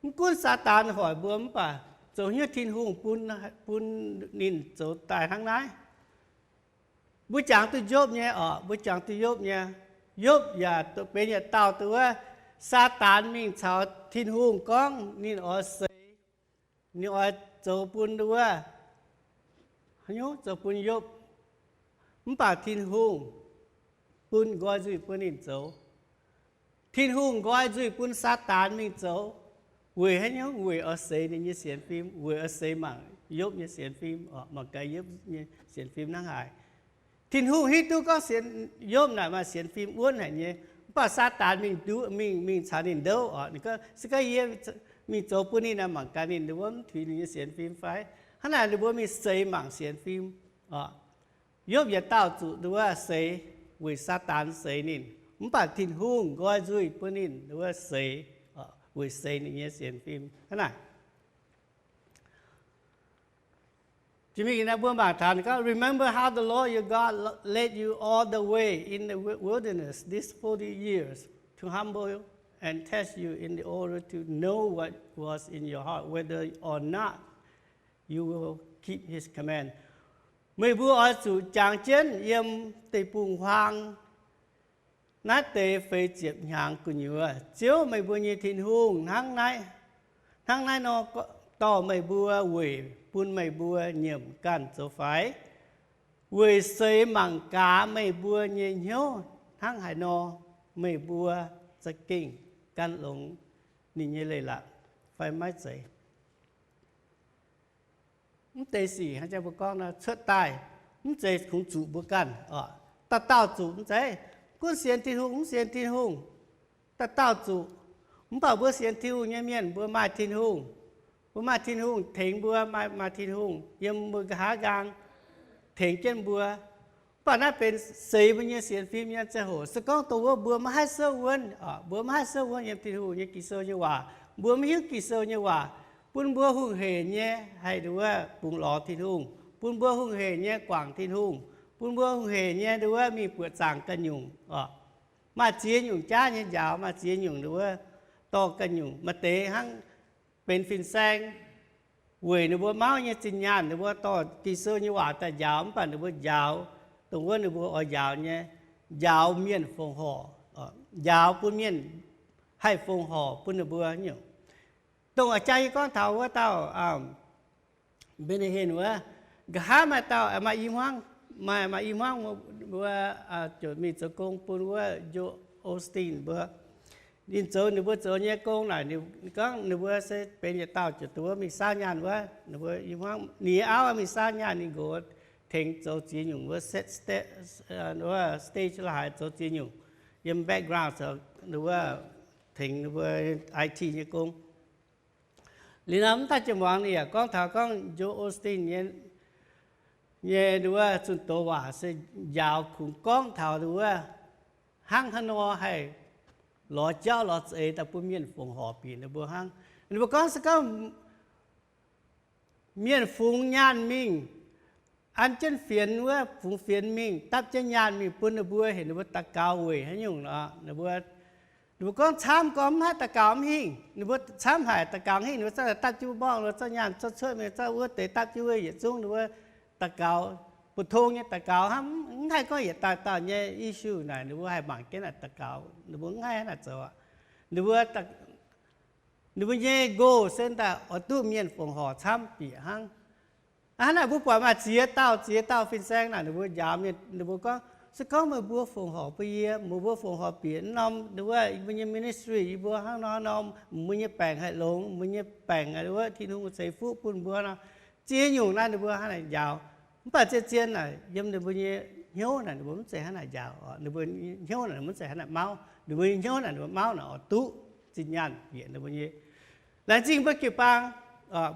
Mv gunv Saadaan hoic mbuo mv baac zoux haaix nyungc Tin-Hungh bun, bun ninh zoux daaih hnangv naaiv? Mbuo jangx duqv Yopv nyei oc, mbuo jangx duqv Yopv nyei. Yopv yaac benx yietc dauh dongh wuov Saadaan mingh caux Tin-Hungh gorngv ninh oix seix, ninh oix zoux bun dongh wuov, haaix nyungc zoux bun Yopv. Mv baac Tin-Hungh bun nqoi nzuih bun ninh zoux. Tin-Hungh nqoi nzuih bun Saadaan mingh zoux. Weic haaix nyungc? Weic oix seix ninh nyei sienx fim, weic oix seix mangc Yopv nyei sienx fim, mangc gaax Yopv nyei sienx fim hnangv haaix. Tin-Hungh hiuv duqv gorngv sienx, Yopv naaic maaih sienx fim wuonv haic nyei, mv baac Saadaan mingh duqv, mingh, mingh caux ninh ndouv oc. Ninh gorngv, se gorngv yie mingh zoux bun ninh naaic, mangc gaax ninh wuov mv tuix ninh nyei sienx fim fai? Hnangv naaic ninh mbuo mingh seix mangc sienx fim oc. Yopv yietc dauh zuqc nduov seix weic Saadaan seix ninh, mv baac Tin-Hungh nqoi nzuih bun ninh nduov seix weic seix ninh nyei sienx fim hnangv naaic. Jiex mingh naaiv mbuo mangc taux gorngv, Remember how the Lord your God led you all the way in the wi-, wilderness these forty years to humble and test you in order to know what was in your heart, whether or not you will keep his command. Meih mbuo oix zuqc jangx jienv yiem deic-bung-huaang naaiv deix feix ziepc hnyangx gu'nyuoz. Ziouv, meih mbuo nyei Tin-Hungh, hnangv naaiv, hnangv naaiv nor dorh meih mbuo weic bun meih mbuo nyiemc ganh zoux faix, weic seix mangc gaax meih mbuo nyei hnyouv hnangv haaix nor, meih mbuo za'gengh gan longx ninh nyei leiz-latc fai maiv zeiz. Mv deix sic hnangv jang mbuo gorngv nor cuotv daaih, mv zeiz kungx zuqc mbuo ganh oc. Dauh dauh zuqc mv zeiz, gunv sienx Tin-Hungh mv sienx Tin-Hungh, dauh dauh zuqc. Mv baac mbuo sienx Tin-Hungh nyei mienh, mbuo maaih Tin-Hungh. Mbuo maaih Tin-Hungh tengx mbuo, maaih, maaih Tin-Hungh yiem mbuo nqa'haav nqaang tengx jienv mbuo. Mv baac naaiv benx seix mbuo nyei sienx fim nyei ziangh hoc. Se gorngv dongh wuov mbuo maiv haih souv wuonv, mbuo maiv haih souv wuonv yiem Tin-Hungh nyei Ging-Sou nyei waac, mbuo maiv hiuv Ging-Sou nyei waac, bun mbuo hungh heic nyei haih nduov bungx lorz Tin-Hungh, bun mbuo hungh heic nyei guangc Tin-Hungh, bun mbuo hungh heic nyei nduov mingh buoqc zaangc ganh nyungc oc. Maaih ziex nyungc jaav nyei njaaux, maaih ziex nyungc ninh mbuo dorh ganh nyungc. Maaih deix hnangv benx fin-saeng, weic ninh mbuo mauv nyei zinh nyaanh, ninh mbuo dorh Ging-Sou nyei waac daaih njaaux, mv baac ninh mbuo njaaux dongh wuov ninh mbuo oix njaaux nyei, njaaux mienh fongc horc, njaaux bun mienh haih fongc horc bun ninh mbuo nyungc. Dongh a'jang yie gorngv taux wuov dauh Benny Hinn wuov, nqa'haav maaih dauh maaih i hmuangv, maaih, maaih i hmuangv wuov, ziouc mingh zoux gong bun wuov Joel Osteen mbuo. Ninh zoux, ninh mbuo zoux nyei gong naaic, ninh gorngv ninh mbuo se benx yietc dauh ziouc dongh wuov mingh saauv nyaanh wuov, ninh mbuo i hmuangv ninh nyei auv mingh saauv nyaanh, ninh nqox tengx zoux ziex nyungc wuov, stage la'haaix zoux ziex nyungc, yiem background ninh mbuo tengx ninh mbuo I T nyei gong. Liuz nor mv daaih jiex muangx ninh yaac gorngv taux gorngv Joel Osteen nyei, nyei wuov zunh doz waac se njaaux kungx gorngv taux wuov hnangv haaix nor haih lorz jauv lorz za'eix daaih bun mienh fongc horc bieqc ninh mbuo hnangv. Ninh mbuo gorngv se gorngv mienh fungx nyaanh mingh, an jienv fienx wuov, fungx fienx mingh, dapv jienv nyaanh mingh bun ninh mbuo, heuc ninh mbuo daux gaux weic haaix nyungc nor, ninh mbuo, ninh mbuo gorngv camv gorngv mv haih daux gaux mv hingh. Ninh mbuo camv haic daux gaux hingh, ninh mbuo zorqv daaih dapv jienv mborqv, ninh mbuo zorqv nyaanh zorqv cuotv mingh, zorqv wuov deix dapv jienv wuov yietc zungv, ninh mbuo daux gaux, bu tong nyei daux gaux hnangv, mv haih gorngv yietc dauh dauh nyei issue naaic ninh mbuo haih mangc jienv naaic daux gaux, ninh mbuo mv haih hnangv naaic zoux aqv. Ninh mbuo, ninh mbuo nyei goal se daaih oix duqv mienh fongc horc camv bieqc hnangv. Hnangv naaic mbuo buatc maaih ziex dauh, ziex dauh fin-saeng naaic ninh mbuo njaaux mienh, ninh mbuo gorngv, se gorngv meih mbuo fongc horc bun yie, meih mbuo fongc horc bieqc norm wuov mbuo nyei ministry, yie mbuo hnangv nor norm, mbuo nyei baengc haih longx, mbuo nyei baengc wuov Tin-Hungh ceix fuqv bun mbuo nor. Ziex nyungc naaiv ninh mbuo hnangv naaic njaaux. Mv baac zien-zien naaic yiem ninh mbuo nyei hnyouv naaic ninh mbuo mv zeiz hnangv naaic njaaux oc. Ninh mbuo hnyouv naaic mv zeiz hnangv naaic mauv. Ninh mbuo nyei hnyouv naaic ninh mbuo mauv naaic oix duqv zinh nyaanh bieqc ninh mbuo nyei. Laengz zingh mbuo jiu-baang,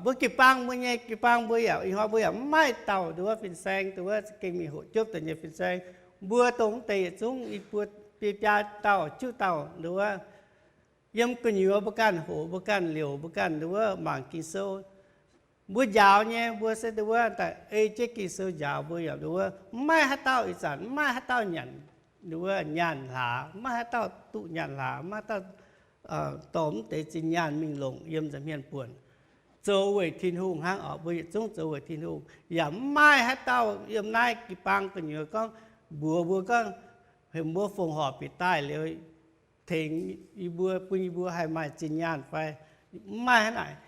mbuo jiu-baang, mbuo nyei jiu-baang mbuo yaac ih hnoi mbuo yaac mv maaih dauh wuov fin-saeng, wuov za'gengh mingh hoqc jopv daaih nyei fin-saeng. Mbuo dongh mv deix yietc zungv i buo biei biaa dauh juqv dauh wuov, yiem gu'nyuoz mbuo ganh hoqc, mbuo ganh liouc, mbuo ganh wuov mangc Ging-Sou. Mbuo njaaux nyei, mbuo se wuov daaih ei jienv Ging-Sou njaaux mbuo yaac wuov mv maaih haaix dauh ih zanc mv maaih haaix dauh nyanc wuov nyaanh hlaax, mv maaih haaix dauh duqv nyaanh hlaax, mv maaih haaix dauh dorh mv deix zinh nyaanh mingh longc yiem nza'hmien buonc, zoux weic Tin-Hungh hnangv oc. Mbuo yietc zungv zoux weic Tin-Hungh, yaac mv maaih haaix dauh yiem naaiv jiu-baang gu'nyuoz gorngv mbuox mbuo gorngv heuc mbuo fongc horc bieqc daaih liuz tengx yie mbuo, bun yie mbuo haih maaih zinh nyaanh fai mv maaih hnangv naaic.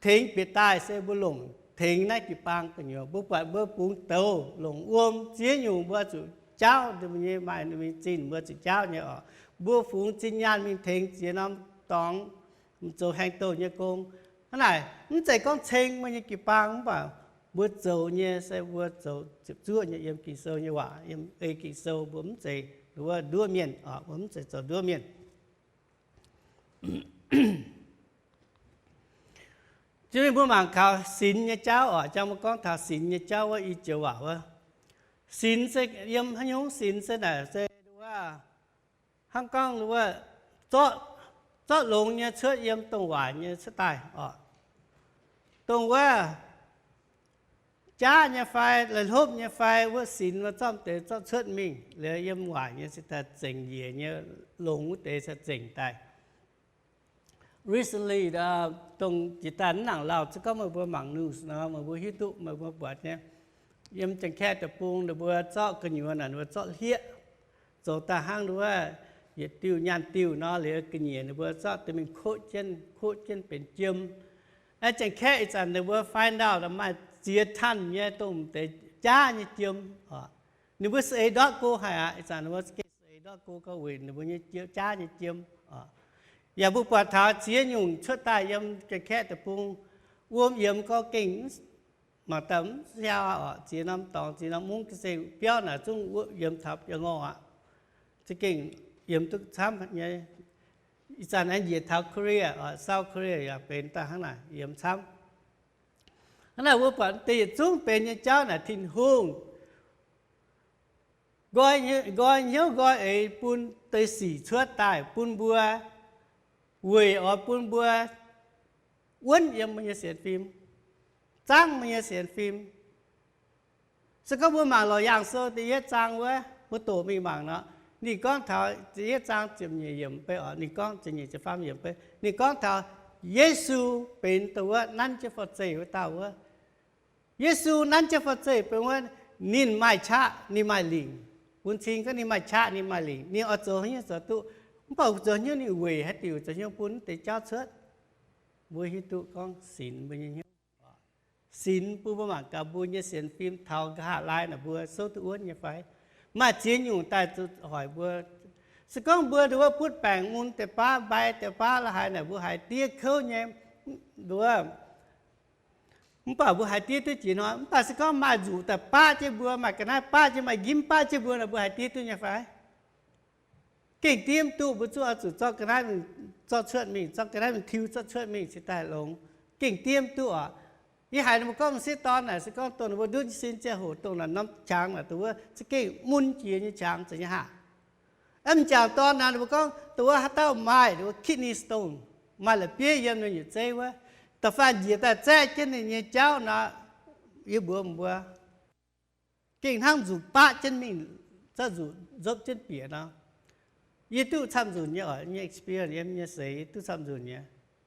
Tengx bieqc daaih se mbuo longc tengx naaiv jiu-baang gu'nyuoz. Mbuo buatc mbuo bungx douz longc wuom ziex nyungc mbuo zuqc jaauv, ninh mbuo nyei maaih ninh mbuo zinh mbuo zuqc jaauv nyei oc. Mbuo fungx zinh nyaanh mingh tengx ziex norm dorngx zoux haeng douh nyei gong. Hnangv naaic mv zeiz gorngv ceng mbuo nyei jiu-baang mv baac mbuo zoux nyei se mbuo zoux ziepc zuoqv nyei yiem Ging-Sou nyei waac, yiem ei Ging-Sou, mbuo mv zeiz wuov nduov mienh oc, mbuo mv zeiz zoux nduov mienh. Jienv mingh mbuo mangc kaux sinx nyei jauv oc. Jang mbuo gorngv taux sinx nyei jauv wuov i joux waac wuov, sinx se yiem haaix nyungc? Sinx se naaic se wuov hnangv gorngv wuov zorqv, zorqv longx nyei cuotv yiem dongh waaic nyei cuotv daaih oc. Dongh wuov jaav nyei fai la'hlopv nyei fai wuov sinx wuov zorqv deix zorqv cuotv mingh liuz yiem waaic nyei se daaih zengc njiec nyei, longx wuov deix se zengc daaih. Recently, dongh jiex daaih mv nangc lauh, se gorngv meih mbuo mangc news nor, meih mbuo hiuv duqv, meih mbuo buatc nyei. Yiem Janx-Kaeqv deic-bung ninh mbuo zorqv gu'nyuoz naaic, ninh mbuo zorqv hlieqv zoux daaih hnangv wuov yietc diuh nyaanh diuh nor, liuz ga'nyiec ninh mbuo zorqv deix mingh koqv jienv, koqv jienv benx jiem. Aeqv, Janx-Kaeqv ih zanc ninh mbuo find out maaih ziex tanh nyei dongh deix jaav nyei jiem. Ninh mbuo saeng-eix ndortv go haic aqv. Ih zanc ninh mbuo gengh saeng-eix ndortv go gauh weic ninh mbuo nyei jaav nyei jiem. Yaac mbuo buatc taux ziex nyungc cuotv daaih yiem Janx-Kaeqv deic-bung. Wuom yiemx gauh gengh mangc daaih mv siau aqv oc. Ziex norm dorngx, ziex norm mungv ga'sie biauv naaic zungv wuom yiemx taux biauv-ngorh aqv. Za'gengh yiemx duqv camv nyei. Ih zanc aengx njiec taux Korea oc, South Korea yaac benx daaih hnangv naaic yiemx camv. Hnangv naaic mbuo buatc deix yietc zungv benx nyei jauv naaic Tin-Hungh nqoi, nqoi hnyouv nqoi eix bun deix sic cuotv daaih bun mbuo, weic oix bun mbuo wuonv yiem mbuo nyei sienx fim, zangv mbuo nyei sienx fim. Se gorngv mbuo mangc Laauc Yaangh Sou da'yietv zaang wuov, mbuo doqc mingh mangc nor, Ninh gorngv taux ziepc yietv zaang ziepc nyeic yiemc beiv oc, ninh gorngv ziepc nyeic ziepc faam yiemc beiv, ninh gorngv taux Yesu benx dongh wuov nanv jienv forv-zeih wuov dauh wuov. Yesu nanv jienv forv-zeih benx wuov, ninh maaih qaqv ninh maaih lingc. Bun cing gorngv ninh maaih qaqv ninh maaih lingc, ninh oix zoux haaix nyungc zoux duqv. Mv baac zoux haaix nyungc ninh weic haaix diuc zoux haaix nyungc bun deix jauv cuotv. Mbuo hiuv duqv gorngv sinx mbuo nyei hnyouv. Sinx bun mbuo mangc gaax mbuo nyei sienx fim taux nqa'haav laai naaic mbuo souv duqv wuonv nyei fai? Maaih ziex nyungc daaih zuqc hoic mbuo. Se gorngv mbuo nduov butv baengc mun deix baav, mbai deix baav, la'haaix naaic mbuo haiz diev kouv nyei, nduov, mv baac mbuo haiz diev duqv jiex hnoi. Mv baac se gorngv maaih nzuqc daaih baqv jienv mbuo, maaih ga'naaiv baqv jienv, maaih njimv baqv jienv mbuo nor, mbuo haiz diev duqv nyei fai? Gengh diev mv duqv, mbuo zungv oix zuqc zorqv ga'naaiv mingh zorqv cuotv mingh, zorqv ga'naaiv mingh tiux zorqv cuotv mingh cingx daaih longx. Gengh diev mv duqv oc. Yie haiz ninh mbuo gorngv m'sieqv dorn naaic se gorngv dongh ninh mbuo ndutv nyei sin ziangh hoc dongh naaic norm qangx naaic, dongh wuov za'gengh mun jiex nyei qangx zoux nyei haav. Aeqv, m'jangc dorn naaic ninh mbuo gorngv dongh wuov haaix dauh maaih dongh wuov kidney stone, maaih la'bieiv yiem ninh nyei zeiv wuov, da'faanh njiec daaih zaeqv jienv ninh nyei jauv nor, yie mbuox mbuo, gengh hnangv nzuqc baqv jienv mingh, zorqv nzuqc nzopv jienv bieqc nor. Yie duqv camv nzunc nyei oc, nyei experience yiem nyei seix yie duqv camv nzunc nyei.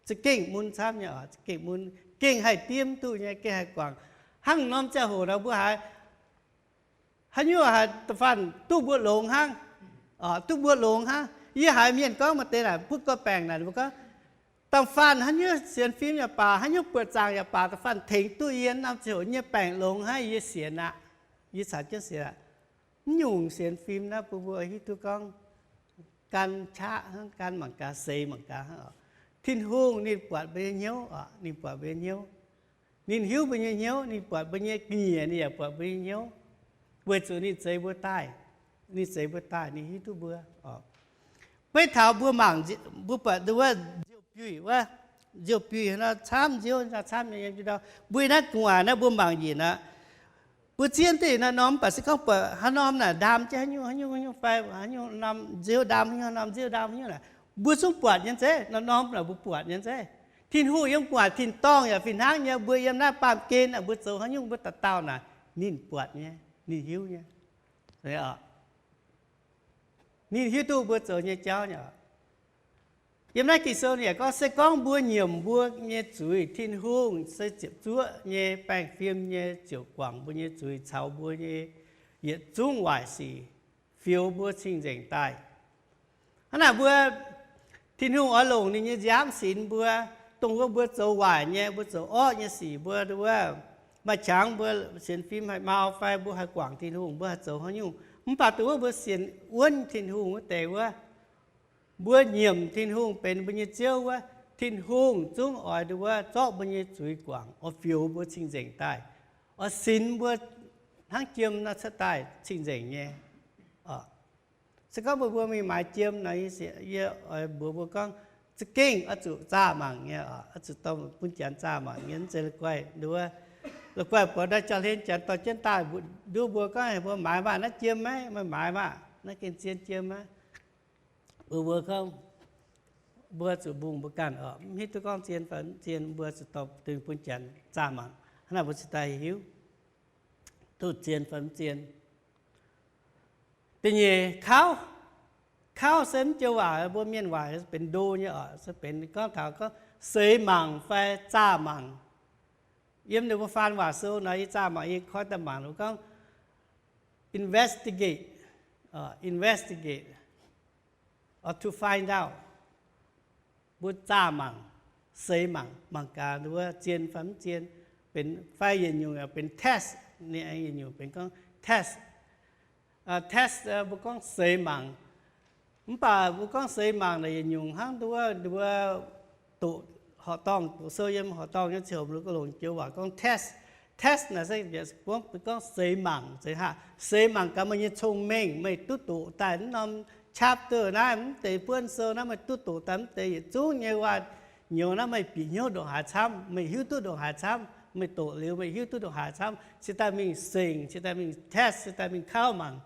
Za'gengh mun camv nyei oc, za'gengh mun, gengh haih diev mv duqv nyei, gengh haih guangc. Hnangv norm ziangh hoc nor mbuo haiz haaix nyungc haiz da'faanh duqv mbuo longx hnangv, duqv mbuo longx hnangv. Yie haiz mienh gorngv maaih deix naaic butv gorqv-baengc naaic mbuo gorngv, da'faanh haaix nyungc sienx fim yaac baac, haaix nyungc buoqc zaangc yaac baac, da'faanh tengx duqv yie norm ziangh hoc nyei baengc longx hnangv, yie sienx aqv. Yie caux jienv sienx aqv. Mv nyungc sienx fim naaiv bun mbuo hiuv duqv gorngv gan qaqv hnangv, gan mangc gaax, seix mangc gaax hnangv oc. Tin-Hungh ninh buatc mbuo nyei hnyouv oc, ninh buatc mbuo nyei hnyouv. Ninh hiuv mbuo nyei hnyouv, ninh buatc mbuo nyei ga'nyiec, ninh yaac buatc mbuo nyei hnyouv, weic zuqc ninh zeix mbuo daaih. Ninh zeix mbuo daaih, ninh hiuv duqv mbuo. Beiv taux mbuo mangc, mbuo buatc wuov nziou-biuih wuov, nziou-biuih nor camv, nziouv nor camv nyei yiem jiu ndau. Mbuo naaiv gu'nguaaic naaiv mbuo mangc njiec aqv. Mbuo zien deix naaiv norm, mv baac se gorngv buatc haaix norm naaic ndaam jienv haaix nyungc haaix nyungc haaix nyungc fai haaix nyungc norm nziouv ndaam haaix nyungc, norm nziouv ndaam haaix nyungc naaic, mbuo zungv buatc nyei zeiv. Norm-norm naaic mbuo buatc nyei zeiv. Tin-Hungh yiem gu'nguaaic tin-dorngh yaac fih hnangv nyei. Mbuo yiem naaiv baamh gen naaic mbuo zoux haaix nyungc mbuo dauh dauh naaic, ninh buatc nyei, ninh hiuv nyei. Ninh hiuv duqv mbuo zoux nyei jauv nyei. Yiem naaiv Ging-Sou ninh yaac gorngv, se gorngv mbuo nyiemc mbuo nyei zuiz, Tin-Hungh se ziepc zuoqv nyei, baengh fim nyei, ziouc guangc mbuo nyei zuiz caux mbuo nyei yietc zungv waaic sic, fioux mbuo cing-nzengc daaih. Hnangv naaic mbuo, Tin-Hungh oix longc ninh nyei nziaamv sinx mbuo, dongh wuov mbuo zoux waaic nyei, mbuo zoux orqv nyei sic, mbuo wuov maaih qangx mbuo sienx fim haih mau fai mbuo haih guangc Tin-Hungh, mbuo haih zoux haaix nyungc. Mv baac dongh wuov mbuo sienx wuonv Tin-Hungh wuov deix wuov, mbuo nyiemc Tin-Hungh benx mbuo nyei Ziouv wuov, Tin-Hungh zungv oix dongh wuov zorqv mbuo nyei zuiz guangc, oix fioux mbuo cing-nzengc daaih, oix sinx mbuo hnangv jiem nor cuotv daaih cing-nzengc nyei. Se gorngv mbuo, mbuo mingh maaiz jiem nor, yie oix mbuox mbuo gorngv, za'gengh oix zuqc zaah mangc nyei, oix zuqc dorh bun janx zaah mangc nyei. Mv zeiz la'guaih nduov, la'guaih buatc naaiv jauv-hlen janx dorh jienv daaih nduov mbuo gorngv, mbuo maaiz maah, naaiv jiem maiv? Meih maaiz maah, naaiv gengh zien jiem maiv? Mbuo, mbuo gorngv, mbuo zuqc mbungh mbuo ganh oc. Mv hiuv duqv gorngv zien fai mv zien, mbuo zuqc dorh bun janx zaah mangc, hnangv naaic mbuo cingx daaih hiuv duqv zien fai mv zien. Da'nyeic, kauv. Kauv se mv joux waac, mbuo mienh waac benx ndo nyei oc, se benx gorngv taux gorngv seix mangc fai zaah mangc. Yiem ninh mbuo faan waac sou nor, yie zaah mangc, yie koi daaih mangc, ninh mbuo gorngv investigate, investigate or to find out. Mbuo zaah mangc, seix mangc, mangc gaax wuov zien fai mv zien, benx fai yietc nyungc benx test, yietc nyungc benx gorngv test. Test mbuo gorngv seix mangc. Mv baac mbuo gorngv seix mangc naaic yietc nyungc hnangv nduov, mbuo doqc horqc dorngh, doqc sou yiem horqc dorngh nyei ziangh hoc mbuo longc joux waac gorngv test. Test naaic se gorngv seix mangc, seix mangc gaax meih nyei cong-mengh, meih duqv doqc daaih mv norm chapter naaiv, mv deix buonv sou naaiv, meih duqv doqc daaih mv deix yietc zungv nyei waac-nyouz naaiv, meih bieqc hnyouv ndongc haaix camv, meih hiuv duqv ndongc haaix camv, meih doqc liuz meih hiuv duqv ndongc haaix camv, cingx daaih mingh sengc, cingx daaih mingh test, cingx daaih mingh kauv mangc,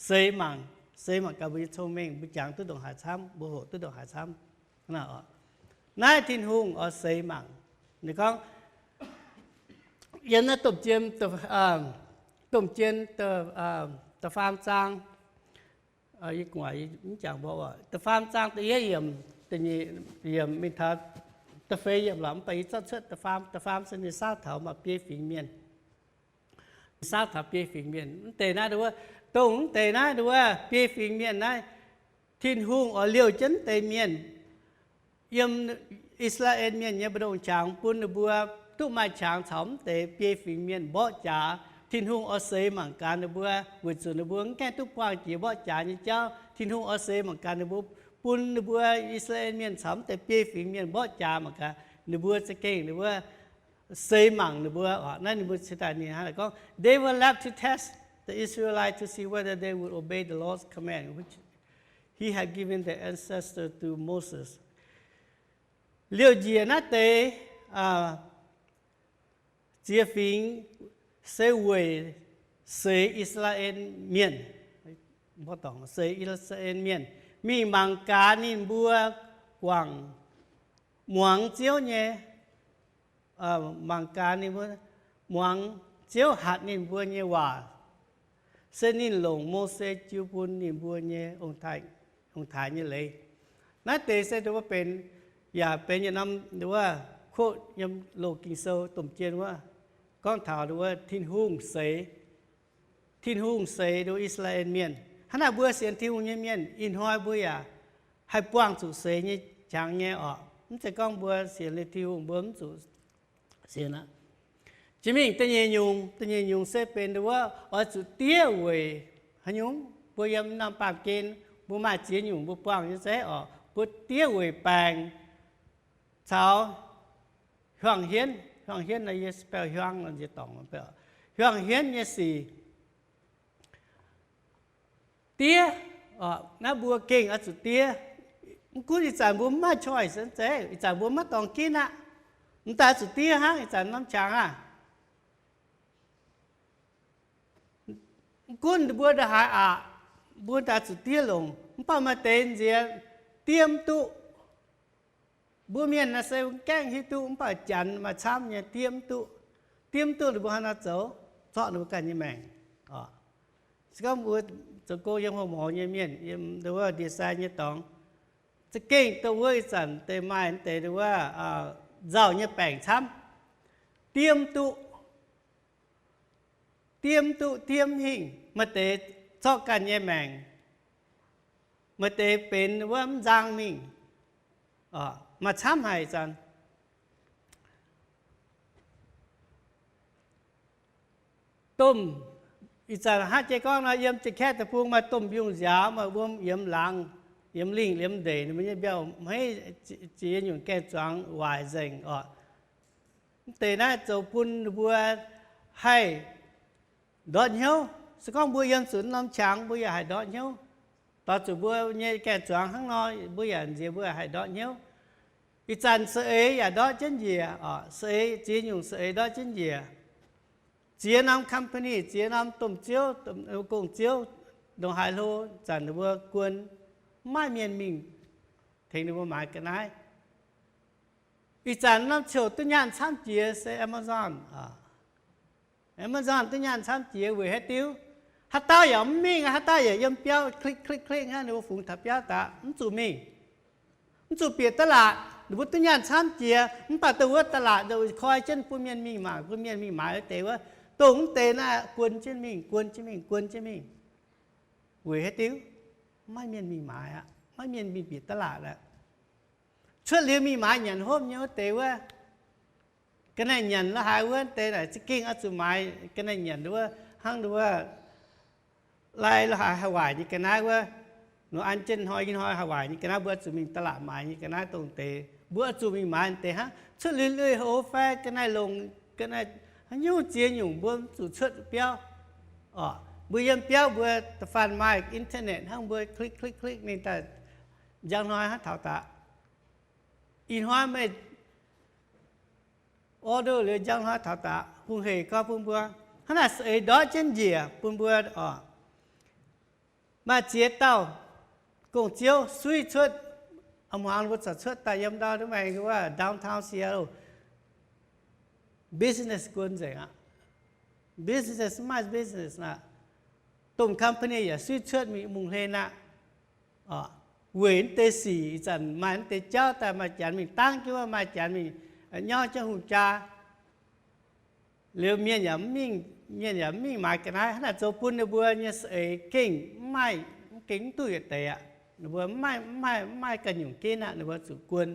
seix mangc, seix mangc gaax mbuo nyei cong-mengh, mbuo jangx duqv ndongc haaix camv, mbuo hoqc duqv ndongc haaix camv. Naaiv Tin-Hungh oix seix mangc. Ninh gorngv yiem naaiv Domh Jien, Domh Jien da'faam zaang, Yie gu'nguaaic mv jangx mbuo oc. Da'faam zaang da'yietv yiemc, da'nyeic yiemc mingh taux da'feix yiemc lorqc, mv baac yie zorqv cuotv da'faam. Da'faam se ninh saauv taux maaih biei fingx mienh. Ninh saauv taux biei fingx mienh. Mv deix naaiv nduov, dongh mv deix naaiv nduov biei fingx mienh naaiv, Tin-Hungh oix liouh jienv mv deix mienh. Yiem I^saa^laa^en Mienh nyei mbu'ndongx qangx bun ninh mbuo duqv maaih qangx caux mv deix biei fingx mienh mborqv jaax. Tin-Hungh oix seix mangc gaax ninh mbuo, weic zuqc ninh mbuo mv gaengh duqv buangh jiex mborqv jaax nyei jauv. Tin-Hungh oix seix mangc gaax ninh mbuo, bun ninh mbuo I^saa^laa^en Mienh caux mv deix biei fingx mienh mborqv jaax mangc gaax ninh mbuo za'gengh ninh mbuo seix mangc ninh mbuo oc. Naaiv ninh mbuo ceix daaih ninh hnangv naaic gorngv, They were left to test the Israelites to see whether they would obey the Lord's command, which He had given their ancestors through Moses. Liouh njiec naaiv deix ziex fingx se weic seix I^saa^laa^en Mienh, seix I^saa^laa^en Mienh mingh mangc gaax ninh mbuo guangc muangx Ziouv nyei, mangc gaax ninh mbuo muangx Ziouv hatc ninh mbuo nyei waac, se ninh longc Mose jiu bun ninh mbuo nyei ong-taaix nyei leiz. Naaiv deix se mbuo benx, yaac benx yietc norm wuov quote yiem loz Ging-Sou domh jien wuov, gorngv taux wuov Tin-Hungh seix, Tin-Hungh seix nduov I^saa^laa^en Mienh. Hnangv naaic mbuo sienx Tin-Hungh nyei mienh ih hnoi mbuo yaac haih buangh zuqc seix nyei qangx nyei oc. Mv zeiz gorngv mbuo sienx liuz Tin-Hungh mbuo mv zuqc sienx aqv. Jiex mingh da'nyeic nyungc, da'nyeic nyungc se benx nduov oix zuqc diev weic haaix nyungc? Mbuo yiem norm baamh gen mbuo maaih ziex nyungc mbuo buangh nyei zeiv oc. Mbuo diev weic baengc caux hiuang hienv. Hiuang hienv nor yie spell hiuang nor nziex dorngc, hiuang hienv nyei sic. Diev, naaiv mbuo gengh oix zuqc diev. Mv gunv ih zanc mbuo mv maaih choice zeiv, ih zanc mbuo maiv dorngx ginv aqv. Mv daaih oix zuqc diev hnangv ih zanc norm qangx aah. Mv gunv mbuo ndongc haaix aqc, mbuo daaih zuqc diev longc. Mv baac maaih deix nziex diev mv duqv. Mbuo mienh naaiv se gaengh hiuv duqv mv baac janx maaih camv nyei diev mv duqv. Diev mv duqv ninh mbuo hnangv naaiv zoux, zorqv ninh mbuo ganh nyei maengc. Se gorngv mbuo zoux gong yiem houx-mouz nyei mienh, yiem ndau wuov ndie-sai nyei dorngx, za'gengh dongh wuov ih zanc deix maaih deix ndau wuov nzauh nyei baengc camv, diev mv duqv. Diev mv duqv, diev mv hingh. Maaih deix zorqv ganh nyei maengc, maaih deix benx wuov mv nzang mingh. Maaih camv haic ih zanc. Domh, ih zanc hnangv jiex gorngv nor, yiem Janx-Kaeqv deic-bung maaih domh mbiungc nziaaux, maaih wuom yiemx laangz, yiemx lingh yiemx ndeic, ninh mbuo nyei mbiauh hmeiv ziex nyungc gaeng-zuangx waaic nzengc oc. Mv deix naaiv zoux bun ninh mbuo haih ndortv hnyouv. Se gorngv mbuo yiem zuqc norm qangx, mbuo yaac haih ndortv hnyouv. Doix zuqc mbuo nyei gaeng-zuangx hnangv nor, mbuo yaac nziex mbuo haih ndortv hnyouv. Ih zanc saeng-eix yaac ndortv jienv njiec, saeng-eix ziex nyungc saeng-eix ndortv jienv njiec. Ziex norm company, ziex norm domh ziouv, gong-ziouv, ndongc haaix hlo zanc ninh mbuo guon, mv maaih mienh mingh tengx ninh mbuo maaiz ga'naaiv. Ih zanc norm ziouc duqv nyaanh camv jiex se Amazon. Amazon duqv nyaanh camv jiex weic haaix diuc? Haaix dauh yaac mv mingh, haaix dauh yaac yiem biauv klik klik klik hnangv, ninh mbuo fungx taux biauv daaih mv zuqc mingh, mv zuqc bieqc da'laatc. Ninh mbuo duqv nyaanh camv jiex, mv baac dongh wuov da'laatc koi jienv bun mienh mingh mangc, bun mienh mingh maaiz wuov deix wuov, dongh mv deix naaiv guon jienv mingh, guon jienv mingh, guon jienv mingh. Weic haaix diuc? Maiv mienh mingh maaiz aqv, maiv mienh mingh bieqc da'laatc aqv. Cuotv liuz mingh maaiz nyanc hopv nyei wuov deix wuov, ga'naaiv nyanc la'haaix wuov deix naaic za'gengh oix zuqc maaiz ga'naaiv nyanc wuov, hnangv wuov lai la'haaix haih waaic nyei ga'naaiv wuov, nor an jienv hnoi hnoi haih waaic nyei ga'naaiv mbuo oix zuqc mingh da'laatc maaiz nyei ga'naaiv dongh deix mbuo oix zuqc mingh maaiz deix hnangv. Cuotv liuz lui-houx fai ga'naaiv longc ga'naaiv haaix nyungc ziex nyungc mbuo mv zuqc cuotv biauv. Mbuo yiem biauv mbuo da'faanh maaih internet hnangv, mbuo klik klik klik ninh daaih njang hnoi hnangv taux daqc. Ih hnoi meih order liuz njang hnoi taux daqc, hungh hec gorngv bun mbuo. Hnangv naaic saeng-eix ndortv jienv njiec bun mbuo oc. Maaih ziex dauh gong-ziouv suiv cuotv, a'hmuangx mbuo corc cuotv daaih yiem ndau duqv maengx wuov downtown Seattle, business guon nzengc aqv. Business maiv maaih business aqv. Domh company yaac suiv cuotv mingh mungh hlen aqv. Weic naaiv deix sic ih zanc maaih naaiv deix jauv daaih maaih janx mingh dangv jienv wuov, maaih janx mingh nyauv jienv hungh jaa. Liuz mienh yaac mv mingh, mienh yaac mv mingh maaiz ga'naaiv. Hnangv naaic zoux bun ninh mbuo nyei saeng-eix gengh mv maaih, gengh mv duqv yietc deix aqv. Ninh mbuo mv maaih, mv maaih, mv maaih ganh nyungc ginv aqv. Ninh mbuo zuqc guon.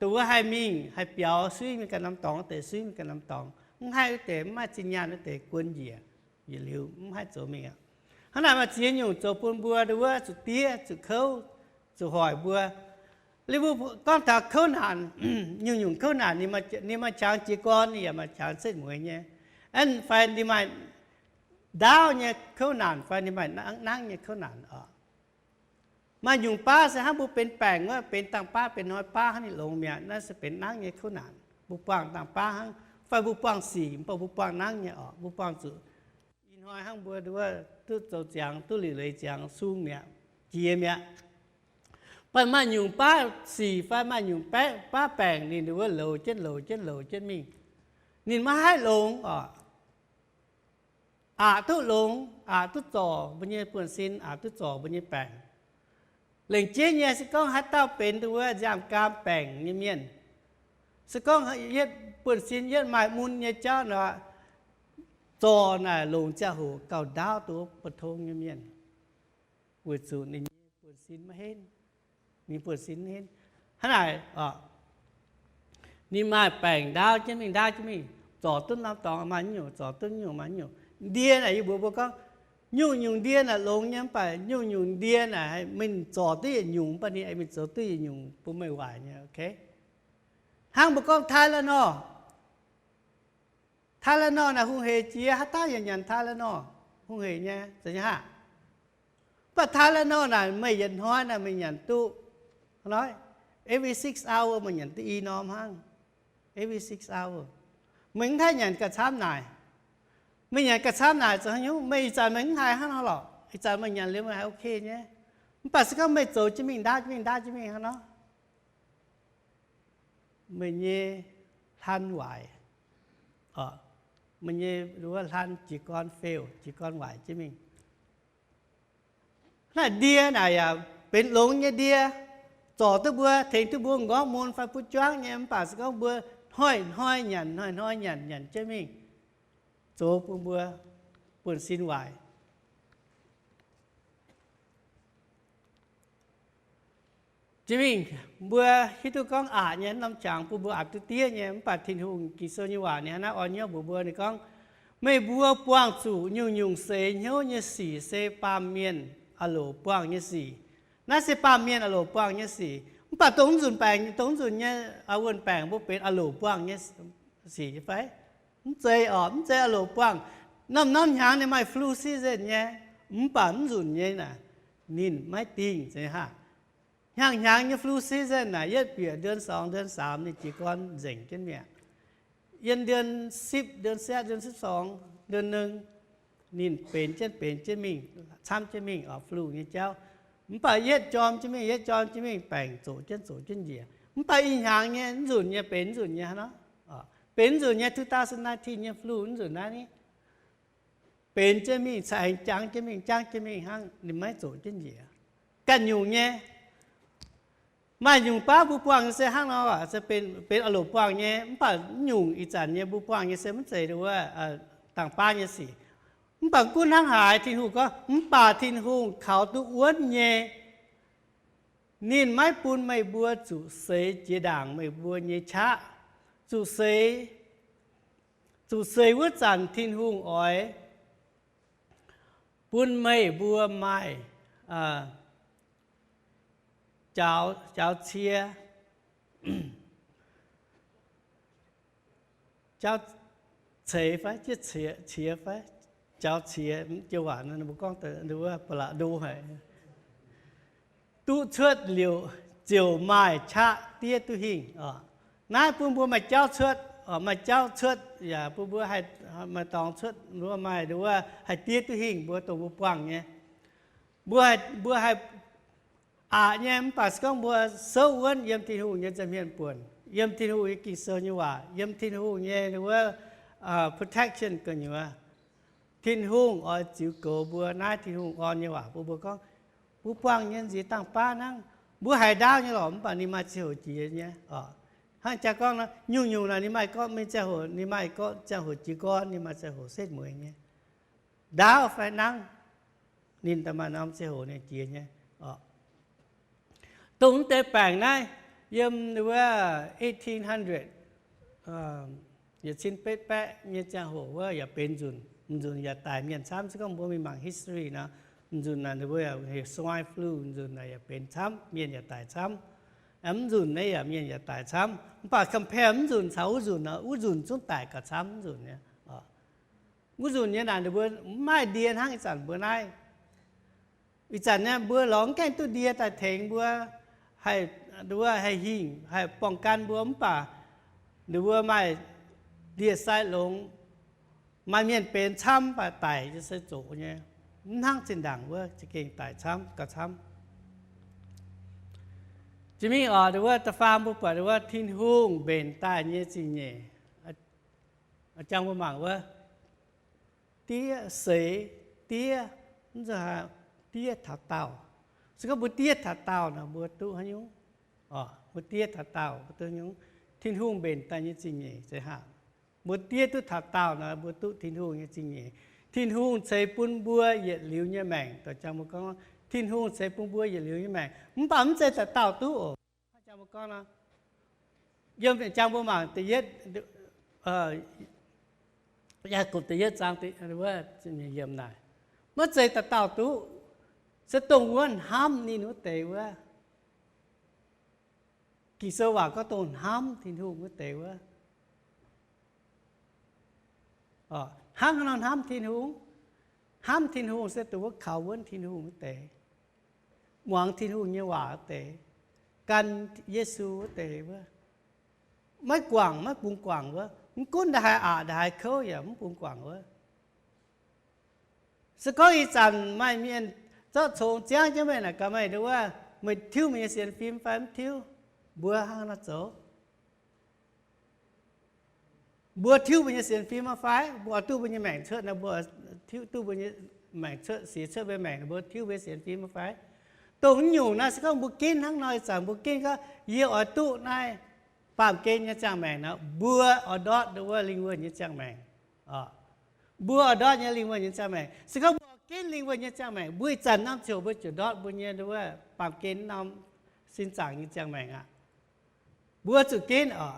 Dongh wuov haih mingh haih biaux, suiv mingh ganh norm dorngx wuov deix suiv mingh ganh norm dorngx, mv haih wuov deix, mv maaih zinh nyaanh wuov deix guon njiec, yietc liuz mv haih zoux mingh aqv. Hnangv naaic maaih ziex nyungc zoux bun mbuo dongh wuov zuqc diev, zuqc kouv, zuqc hoic mbuo. Liuz mbuo gorngv taux kouv naanc, nyungc-nyungc kouv naanc ninh maaih qangx jiez gorn, ninh yaac maaih qangx setv mueiz nyei. Aeqv, fai ninh maaih ndaauv nyei kouv naanc, fai ninh maaih nangv nyei kouv naanc oc. Maaih nyungc baav se hnangv mbuo benx baengc wuov, benx dangh baav, benx hnoi baav hnangv, ninh longx mi'aqv, naaiv se benx nangv nyei kouv naanc. Mbuo buangh dangh baav hnangv, fai mbuo buangh sic, mv baac mbuo buangh nangv nyei oc. Mbuo buangh zuqc ih hnoi hnangv mbuo duqv zoux ziangx, duqv liuc leiz ziangx, sung mi'aqv, jiex mi'aqv. Mv baac maaih nyungc baav sic fai maaih nyungc baav baengc ninh wuov louz jienv louz jienv louz jienv mingh. Ninh maiv haih longx oc. Aqc duqv longx, aqc duqv zorc mbuo nyei buonv-sin, aqc duqv zorc mbuo nyei baengc. Lengc jeiv nyei se gorngv haaix dauh benx dongh wuov nziaamv-gaam baengc nyei mienh, se gorngv yietv buonv-sin yietv maaih mun nyei jauv nor, zorc naaic longc ziangh hoc gauh ndaauv dongh wuov mbu'ndongx nyei mienh, weic zuqc ninh nyei buonv-sin maiv henv. Ninh buonv-sin maiv henv. Hnangv naaic, ninh maaih baengc ndaauv jienv mingh, ndaauv jienv mingh, zorc duqv norm dorngx maaih nyungc, zorc duqv nyungc maaih nyungc. Ndie naaic yie mbuox mbuo gorngv, nyungc-nyungc ndie naaic longx nyei, mv baac nyungc-nyungc ndie naaic mingh zorc duqv yietc nyungc, mv baac ninh aengx mingh zoux duqv yietc nyungc bun meih waaic nyei, okay? Hnangv mbuo gorngv Tylenol. Tylenol naaic hungh heic jiex, haaix dauh yaac nyanc Tylenol, hungh heic nyei, zeiz nyei hnangv. Mv baac Tylenol naaic meih yietc hnoi naaic meih nyanc duqv, hnoi, every six hour meih nyanc duqv i norm hnangv. Every six hour. Meih mv haih nyanc gauh camv naaic. Meih nyanc gauh camv naaic zoux haaix nyungc? Meih ih zanc meih mv haiz hnangv nor lorqc. Ih zanc meih nyanc liuz meih haiz okay nyei. Mv baac se gorngv meih zoux jienv mingh, ndaauv jienv mingh, ndaauv jienv mingh hnangv nor, meih nyei hlan waaic, meih nyei wuov hlan jiez gorn fail, jiez gorn waaic jienv mingh. Naaiv ndie naaic yaac benx longx nyei ndie, zorc duqv mbuo, tengx duqv mbuo m'nqorngv mun fai butv juangv nyei, mv baac se gorngv mbuo hnoi-hnoi nyanc, hnoi-hnoi nyanc, nyanc jienv mingh, zoux bun mbuo buonv-sin waaic. Jiex mingh, mbuo hiuv duqv gorngv aqc nyei norm qangx bun mbuo aqc duqv diev nyei, mv baac Tin-Hungh Ging-Sou nyei waac ninh hnangv naaiv orn hnyouv mbuox mbuo, ninh gorngv, meih mbuo buangh zuqc nyungc-nyungc seix hnyouv nyei sic se baamh mienh aah loc buangh nyei sic. Naaiv se baamh mienh aah loc buangh nyei sic. Mv baac dongh mv nzunc baengc, dongh mv nzunc nyei wuon-baengc mbuo benx aah loc buangh nyei sic fai? Mv zeiz oc, mv zeiz aah loc buangh. Norm-norm hnyangx ninh maaih flu season nyei, mv baac mv nzunc nyei naaic, ninh maiv dingh, zeiz hnangv. Hnyangx-hnyangx nyei flu season naaic, yietv bieqc เดือนสอง เดือนสาม ninh jiez gorn nzengc jienv mi'aqv. Yiem เดือนสิบ เดือนสิบเอ็ด เดือนสิบสอง เดือนหนึ่ง ninh benx jienv benx jienv mingh, camv jienv mingh oc, flu nyei jauv. Mv baac yietv jorm jienv mingh, yietv jorm jienv mingh, baengc zoqc jienv zoqc jienv njiec. Mv baac ih hnyangx nyei mv nzunc nyei benx mv nzunc nyei hnangv nor. Benx mv nzunc nyei two thousand nineteen nyei flu mv nzunc naaiv ni, benx jienv mingh, caux aengx jangv jienv mingh, jangv jienv mingh hnangv, ninh maiv zoqc jienv njiec. Ganh nyungc nyei. Maaih nyungc baav mbuo buangh nyei se hnangv nor, se benx aah loc buangh nyei. Mv baac mv nyungc ih zanc nyei mbuo buangh nyei se mv zeiz wuov dangh baav nyei sic. Mv baac gunv hnangv haaix, Tin-Hungh gorngv, mv baac Tin-Hungh kaux duqv wuonv nyei, ninh maiv bun meih mbuo zuqc seix jiex ndaangc meih mbuo nyei qaqv. Zuqc seix, zuqc seix wuov zanc Tin-Hungh oix bun meih mbuo maaih jaaux, jaaux cie, jaaux ceix fai, jiex ciex fai, jaaux ciex, joux waac mbuo gorngv wuov ba'laqc ndo haic. Duqv cuotv liuz ziouc maaih qaqv diev duqv hingh. Naaiv bun mbuo maaih jauv cuotv, maaih jauv cuotv yaac bun mbuo haih maaih dorngx cuotv, mbuo maaih wuov haih diev duqv hingh mbuo dongh mbuo buangh nyei. Mbuo, mbuo haih aqc nyei, mv baac se gorngv mbuo souv wuonv yiem Tin-Hungh nyei nza'hmien buonc, yiem Tin-Hungh nyei Ging-Sou nyei waac, yiem Tin-Hungh nyei wuov protection gu'nyuoz, Tin-Hungh oix ziux goux mbuo. Naaiv Tin-Hungh orn nyei waac bun mbuo gorngv, Mbuo buangh nyei nziex dangh baav hnangv. Mbuo haiz ndaauv nyei lorqc, mv baac ninh maaih ziangh hoc jiex nyei oc. Hnangv jaa gorngv nor, nyungc-nyungc naaic ninh maaih gorngv mingh ziangh hoc, ninh maaih gorngv ziangh hoc jiex gorn, ninh maaih ziangh hoc setv mueiz nyei. Ndaauv fai nangv, ninh daaih maaih norm ziangh hoc ninh jiex nyei oc. Dongh mv deix baengc naaiv, yiem wuov eighteen hundred, yietc cin betv baeqv nyei ziangh hoc wuov yaac benx nzunc, nzunc yaac daic mienh camv. Se gorngv mbuo mingh mangc history nor, nzunc naaic ninh mbuo yaac heuc swine flu, nzunc naaic yaac benx camv, mienh yaac daic camv. Mv nzunc naaiv yaac mienh yaac daic camv. Mv baac compare mv nzunc caux wuov nzunc nor, wuov nzunc zungv daic gauh camv mv nzunc nyei. Wuov nzunc nyei naaic ninh mbuo mv maaih ndie hnangv ih zanc mbuo naaiv. Ih zanc nyei mbuo lorz mv gaengh duqv ndie daaih tengx mbuo, haih, wuov haih hingh, haih ป้องกัน mbuo, mv baac ninh mbuo maaih ndie-sai longx, maaih mienh benx camv mv baac daic se zoqc nyei. Mv hnangv zinh ndaangc wuov za'gengh daic camv gauh camv. Jiex mingh oc, wuov da'faam mbuo buatc wuov Tin-Hungh mbenc daaih nyei zingh nyeic. Jang mbuo mangc wuov, diev seix, diev, mv zuqc diev taux daauh. Se gorngv mbuo diev taux daauh nor, mbuo duqv haaix nyungc? Mbuo diev taux daauh mbuo duqv haaix nyungc? Tin-Hungh mbenc daaih nyei zingh nyeic se hnangv. Mbuo diev duqv taux daauh nor, mbuo duqv Tin-Hungh nyei zingh nyeic. Tin-Hungh ceix bun mbuo yietc liuz nyei maengc. Dongh jang mbuo gorngv, Tin-Hungh ceix bun mbuo yietc liuz nyei maengc, mv baac mv zeiz dauh dauh duqv oc. Jang mbuo gorngv nor, yiem jang mbuo mangc da'yietv, Yaagorpc da'yietv zaang, yiem naaic, maiv zeiz dauh dauh duqv, se dongh wuov hnamv ninh wuov deix wuov. Ging-Sou waac gorngv dongh hnamv Tin-Hungh wuov deix wuov. Hnangv haaix nor hnamv Tin-Hungh? Hnamv Tin-Hungh se dongh wuov kaux wuonv Tin-Hungh wuov deix, muangx Tin-Hungh nyei waac wuov deix, gan Yesu wuov deix wuov. Maiv guangc, maiv bungx guangc wuov. Mv gunv nda'haaix aqc nda'haaix kouv yaac mv bungx guangc wuov. Se gorngv ih zanc maaih mienh zorqv congx ziangv jienv meih naaic gaax meih wuov, meih tiuv meih nyei sienx fim fai mv tiuv? Mbuo hnangv haaix nor zoux? Mbuo tiuv mbuo nyei sienx fim maiv fai? Mbuo oix duqv mbuo nyei maengc cuotv nor, mbuo tiuv duqv mbuo nyei maengc cuotv, siex cuotv mbuo maengc, mbuo tiuv mbuo sienx fim maiv fai? Dongh nyungc naaiv se gorngv mbuo ginv hnangv nor, ih zanc mbuo ginv gorngv yie oix duqv naaiv baamh gen nyei ziangh maengc nor, mbuo oix ndortv wuov lingh wuonh nyei ziangh maengc. Mbuo oix ndortv nyei lingh wuonh nyei ziangh maengc. Se gorngv mbuo oix ginv lingh wuonh nyei ziangh maengc, mbuo ih zanc norm ziouc mbuo ziouc ndortv mbuo nyei wuov baamh gen norm sin zaangc nyei ziangh maengc aqv. Mbuo zuqc ginv oc.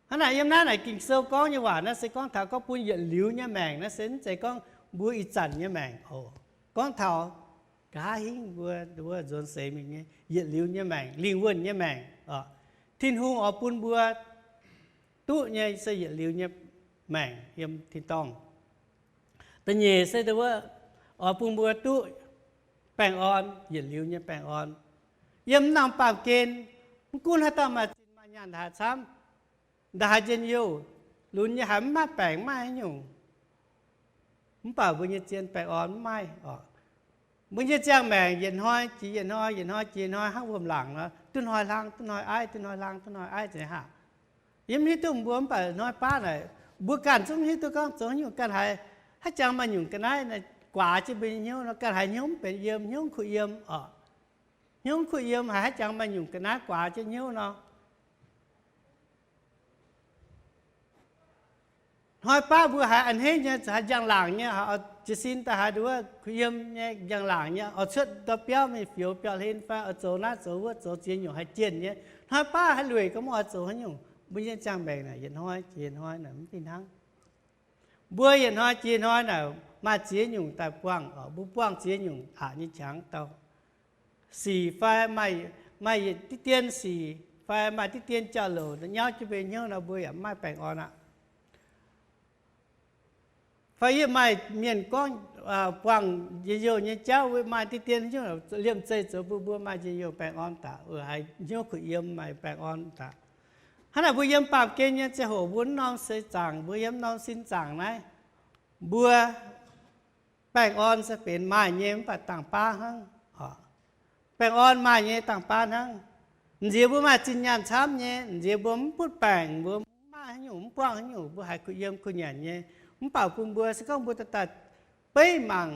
Hnangv naaic yiem naaiv naaic Ging-Sou gorngv nyei waac naaiv se gorngv taux gorngv bun yietc liuz nyei maengc naaiv se mv zeiz gorngv mbuo ih zanc nyei maengc oc. Gorngv taux nqa'haav hingv mbuo, mbuo nzuonx seix mingh nyei yietc liuz nyei maengc, lingh wuonh nyei maengc oc. Tin-Hungh oix bun mbuo duqv nyei se yietc liuz nyei maengc yiem tin-dorngh. Da'nyeic se wuov, oix bun mbuo duqv baengh orn, yietc liuz nyei baengh orn. Yiem norm baamh gen, mv gunv haaix dauh maaih zinh maaih nyaanh haaix camv, nda'haaix njien-youh, lunx nyei haiz mv maaih baengc mv maaih haaix nyungc, mv baac mbuo nyei zien baengh orn mv maaih oc. Mbuo nyei ziangh maengc yietc hnoi jiex yietc hnoi, yietc hnoi jiex yietc hnoi hnangv wuom-laangc nor, duqv hnoi hlang duqv hnoi aiv, duqv hnoi hlang duqv hnoi aiv nzengc haac. Yie mv hiuv duqv mbuo mv baac hnoi baav naaic, mbuo ganh zungv mv hiuv duqv gorngv zoux haaix nyungc ganh haiz, haiz jangx maaih nyungc ga'naaiv guaax jienv mbuo nyei hnyouv nor, ganh haiz hnyouv mv benx yiem, hnyouv kuh yiem oc. Hnyouv kuh yiem haiz, haiz jangx maaih nyungc ga'naaiv guaax jienv hnyouv nor. Hnoi baav mbuo haiz a'hneiv nyei, haiz njang-laangc nyei, jiez sin daaih haiz nduov kuh yiem nyei njang-laangc nyei, oix cuotv ndau biauv mingh fioux biauv-hlen fai oix zoux naaiv zoux wuov, zoux ziex nyungc haiz jienh nyei. Hnoi baav haiz lueic gorngv mv oix zoux haaix nyungc. Mbuo nyei ziangh maengc naaic yietc hnoi jiex hnoi naaic mv fih hnangv. Mbuo yietc hnoi jiex hnoi naaic maaih ziex nyungc daaih buangh oc. Mbuo buangh ziex nyungc aqc nyei qangx dauh. Sic fai maaih, maaih diqv dien sic fai maaih diqv dien jauv-louc nyauv jienv mbuo hnyouv nor, mbuo yaac mv maaih baengh orn aqv. Fai yie maaih mienh gorngv buangh njien-youh nyei jauv, maaih diqv dien hnyouv liemh zeih zoux bun mbuo maaih njien-youh baengh orn daaih, haiz hnyouv kuh yiem maaih baengh orn daaih. Hnangv naaic mbuo yiem baamh gen nyei ziangh hoc, mbuo mv norm seix zaangc, mbuo yiem norm sin zaangc naaiv, mbuo baengh orn se benx maaih nyei mv baac dangh baav hnangv. Baengh orn maaih nyei dangh baav hnangv. Nziex mbuo maaih zinh nyaanh camv nyei, nziex mbuo mv butv baengc, mbuo mv maaih haaix nyungc, mv buangh haaix nyungc, mbuo haiz kuh yiem kuh nyanc nyei. Mv baac bun mbuo se gorngv mbuo daaih beiv mangc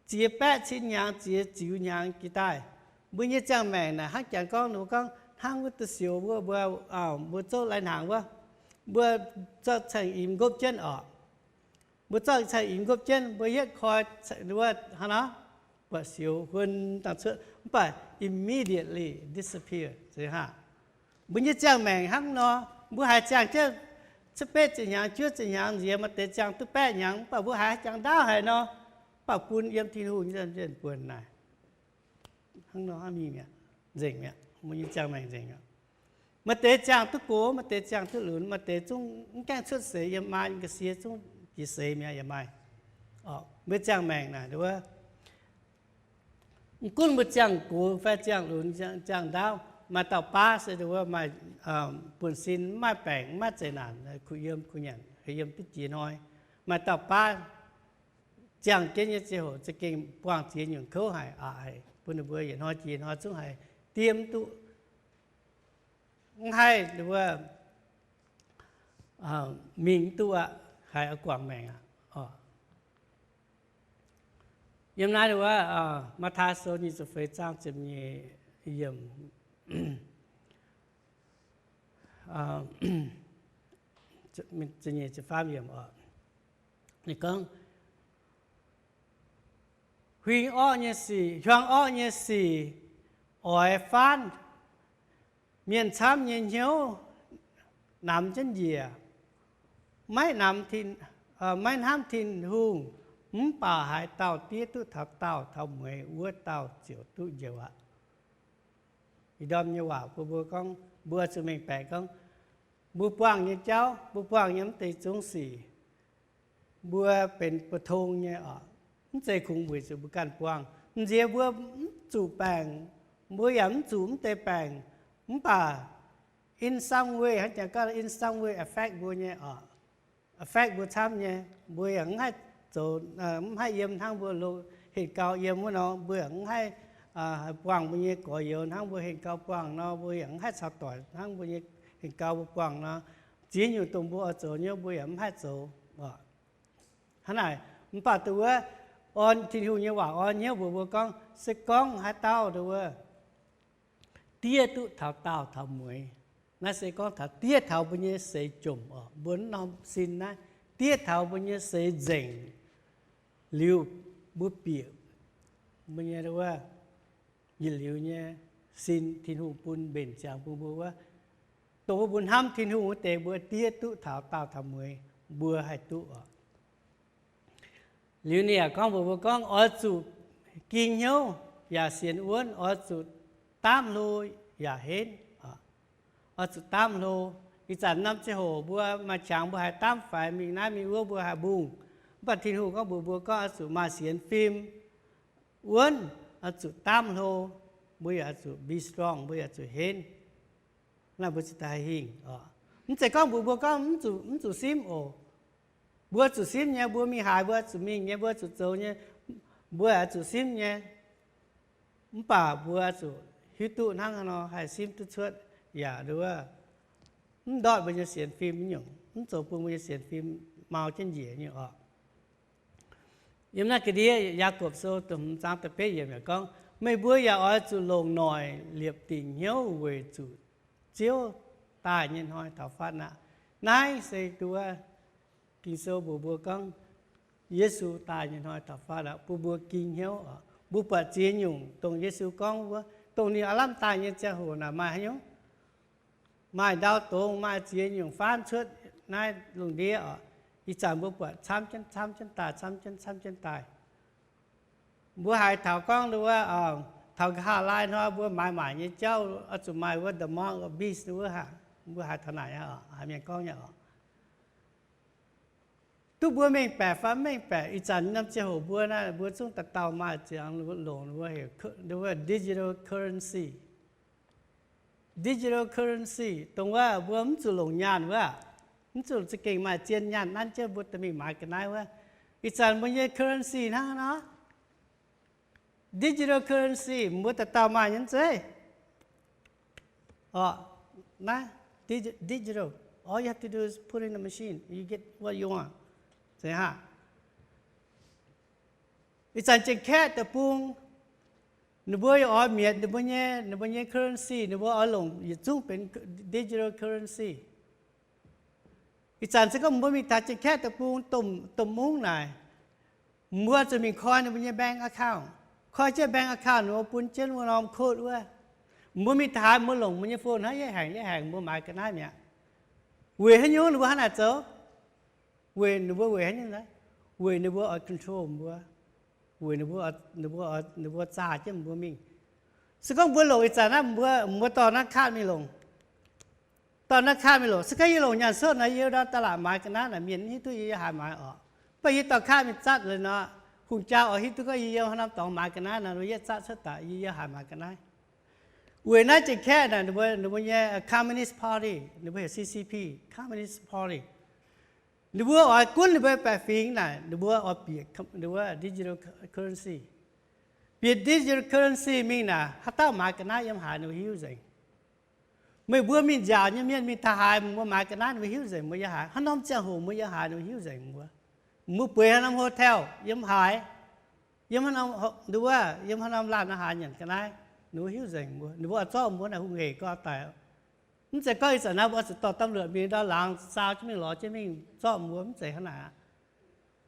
ziex baeqv cin hnyangx, ziex ziux hnyangx jiex daaih. Mbuo nyei ziangh maengc naaic hnangv jangx gorngv, ninh mbuo gorngv hnangv wuov deix sioux wuov, mbuo, mbuo zouv lai-hnaangx wuov, mbuo zorqv caengx imx nqopv jienv oc. Mbuo zorqv caengx imx nqopv jienv, mbuo yietv koi wuov hnangv nor, buatc sioux huon dangh cuotv, mv baac immediately disappear. Mbuo nyei ziangh maengc hnangv nor, mbuo haiz ziangh jienv cuotv betv ziepc hnyangx, juov ziepc hnyangx nziex, maaih deix ziangh duqv baeqv hnyangx, mv baac mbuo haiz jangx ndaauv haic nor, mv baac bun yiem Tin-Hungh nyei mienh buonc naaic. Hnangv nor mingh mi'aqv, nzengc mi'aqv, mbuo nyei ziangh maengc nzengc mi'aqv. Maaih deix ziangh duqv gox, maaih deix ziangh duqv lunx, maaih deix zungv mv gaengh cuotv seix, yiem maa nyei ga'sie zungv jiex seix mi'aqv yaac maaih. Mbuo ziangh maengc naaic wuov, mv gunv mbuo ziangh gox fai ziangh lunx, ziangh ndaauv, maaih dauh baav se wuov maaih buonv-sin, mv maaih baengc, mv maaih zeqc naanc, kuh yiem kuh nyanc, yiem duqv jiex hnoi. Maaih dauh baav ziangh jienv nyei ziangh hoc za'gengh buangh ziex nyungc kouv haic, aqc haic, bun ninh mbuo yietc hnoi jiex hnoi zungv haiz diev mv duqv, mv haih wuov mingh mv duqv aqv, haiz oix guangc maengc aqv. Yiem naaiv wuov, Matv^taai Sou nyic ziepc feix zaang ziepc nyeic yiemc, ziepc nyeic, ziepc faam yiemc oc. Ninh gorngv, huing orqv nyei sic, hiuang orqv nyei sic oix faanv, mienh camv nyei hnyouv namx jienv njiec, maiv namx, maiv hnamv Tin-Hungh, mv baac haaix dauh diev duqv taux daauh taux mueiz, wuov dauh ziouc duqv njoux aqv. Ih ndorm nyei waac bun mbuo gorngv, mbuo zuqc mengh baeqc gorngv, mbuo buangh nyei jauv, mbuo buangh nyei mv deix zungv sic, mbuo benx bu tong nyei oc. Mv zeiz kungx weic zuqc mbuo ganh buangh. M'nziex mbuo mv zuqc baengc, mbuo yaac mv zuqc mv deix baengc, mv baac in some way, hnangv jangx gorngv in some way affect mbuo nyei oc, affect mbuo camv nyei, mbuo yaac mv haih zoux, mv haih yiem hnangv mbuo lo, henh gau yiem wuov nor, mbuo yaac mv haih buangh mbuo nyei gorx-youz hnangv mbuo henh gau buangh nor, mbuo yaac mv haih caux doic hnangv mbuo nyei henh gau mbuo buangh nor. Ziex nyungc dongh mbuo oix zoux nyei, mbuo yaac mv haih zoux. Hnangv naaic, mv baac dongh wuov, orn Tin-Hungh nyei waac orn hnyouv mbuox mbuo gorngv, se gorngv haaix dauh dongh wuov diev duqv taux daauh taux mueiz, naaiv se gorngv taux diev taux mbuo nyei seix jomc oc, mbuo norm sin naaiv diev taux mbuo nyei seix nzengc liuz, mbuo bieqc mbuo nyei wuov yietc liuz nyei sin, Tin-Hungh bun mbenc ziangx bun mbuo wuov, dongh wuov mbuo hnamv Tin-Hungh wuov deix, mbuo diev duqv taux daauh taux mueiz, mbuo haih duqv oc. Liuz ninh yaac gorngv mbuox mbuo gorngv, oix zuqc ging hnyouv yaac sienx wuonv, oix zuqc daamv hlo yaac henv. Oix zuqc daamv hlo. Ih zanc norm ziangh hoc mbuo maaih qangx mbuo haiz daamv faix, mingh naaiv mingh wuov mbuo haiz mbungh. Mv baac Tin-Hungh gorngv mbuox mbuo gorngv oix zuqc maaih sienx fim, wuonv, oix zuqc daamv hlo, mbuo yaac oix zuqc be strong, mbuo yaac zuqc henv. Naaiv mbuo ziouc daaih hingh. Mv zeiz gorngv mbuox mbuo gorngv mv zuqc, mv zuqc simv oc. Mbuo zuqc simv nyei, mbuo mingh haaix mbuo zuqc mingh nyei, mbuo zuqc zoux nyei, mbuo zuqc simv nyei. Mv baac mbuo zuqc hiuv duqv hnangv haaix nor haih simv duqv cuotv, yaac nduov mv ndortv mbuo nyei sienx fim nyungc, mv zoux bun mbuo nyei sienx fim mau jienv njiec nyei oc. Yiem naaiv ga'ndiev Yaagorpc Sou da'hmz zaang da'betv yiemc yaac gorngv, meih mbuo yaac oix zuqc longc noic liepc dingc hnyouv weic zuqc Ziouv daaih nyei hnoi taux fatv aqv. Naaiv se nduov Ging-Sou mbuox mbuo gorngv, Yesu daaih nyei hnoi taux fatv aqv, bun mbuo ging hnyouv oc. Mbuo buatc ziex nyungc dongh Yesu gorngv wuov, dongh ninh aav lamh daaih nyei ziangh hoc naaic maaih haaix nyungc? Maaih ndau dongz maaih ziex nyungc faanv cuotv naaiv lungh ndiev oc. Ih zanc mbuo buatc camv jienv camv jienv daaih, camv jienv camv jienv daaih. Mbuo haiz taux gorngv nduov, taux nqa'haav laai hnoi mbuo maaiz maaic nyei jauv oix zuqc maaih wuov the mark of the beast wuov haic. Mbuo haiz taux naaic nyei oc, haiz mienh gorngv nyei oc. Duqv mbuo mengh baeqc fai mv mengh baeqc, ih zanc norm ziangh hoc mbuo naaiv, mbuo zungv dauh dauh maaih ziangx longc wuov heuc digital currency. Digital currency, dongh wuov mbuo mv zuqc longc nyaanh wuov, mv zuqc za'gengh maaih zien nyaanh nanv jienv mbuo daaih mingh maaiz ga'naaiv wuov. Ih zanc mbuo nyei currency hnangv nor, digital currency, mbuo dauh dauh maaih nyei mv zeiz? Orqc, naaiv digi-, digital, all you have to do is put in the machine, you get what you want. Zeiz hnangv. Ih zanc Janx-Kaeqv deic-bung, ninh mbuo yaac oix mietc ninh mbuo nyei, ninh mbuo nyei currency, ninh mbuo oix longc yietc zungv benx digital currency. Ih zanc se gorngv mbuo mingh taux Janx-Kaeqv deic-bung domh, domh mungv naaic, mbuo zuqc mingh koi ninh mbuo nyei bank account. Koi jienv bank account, ninh mbuo bun jienv wuov norm code wuov. Mbuo mingh taux haaix mbuo longc mbuo nyei phone hnangv, yietv haengc yietv haengc mbuo maaiz ga'naaiv mi'aqv. Weic haaix nyungc ninh mbuo hnangv naaic zoux? Weic ninh mbuo, weic haaix nyungc naaic? Weic ninh mbuo oix control mbuo. Weic ninh mbuo, ninh mbuo, ninh mbuo zaah jienv mbuo mingh. Se gorngv mbuo longc ih zanc naaiv, mbuo, mbuo dorh naaiv card mingh longc. Dorh naaiv card mingh longc. Se gorngv yie longc nyaanh cuotv nor, yie ndau da'laatc maaiz ga'naaiv naaic mienh mv hiuv duqv yie yiem haaix maaiz orqc. Mv baac yie dorh card mingh zatv liuz nor, hungh jaa oix hiuv duqv gorngv yie yiem haaix norm dorngx maaiz ga'naaiv nor, yietv zatv cuotv daaih yie yiem haaix maaiz ga'naaiv. Weic naaiv Janx-Kaeqv naaic, ninh mbuo, ninh mbuo nyei Communist Party, ninh mbuo heuc C C P, Communist Party. Ninh mbuo oix gunv ninh mbuo baeqc fingx naaic, ninh mbuo oix bieqc ninh mbuo digital currency. Bieqc digital currency mingh naaic, haaix dauh maaiz ga'naaiv yiem haaix ninh mbuo hiuv nzengc. Meih mbuo mingh nziaauc nyei mienh mingh taux haaix, mbuo maaiz ga'naaiv ninh mbuo hiuv nzengc mbuo yiem haaix. Haaix norm ziangh hoc mbuo yiem haaix ninh mbuo hiuv nzengc mbuo. Mbuo bueix haaix norm hotel yiem haaix, yiem haaix norm, wuov, yiem haaix norm laanh haaix nyanc ga'naaiv, ninh mbuo hiuv nzengc mbuo. Ninh mbuo oix zorqv mbuo naaic hungh hec gorx daic. Mv zeiz gorngv ih zanc naaiv mbuo zuqc dorh ตำรวจ mingh ndau laangz saau jienv mingh lorz jienv mingh zorqv mbuo, mv zeiz hnangv naaic.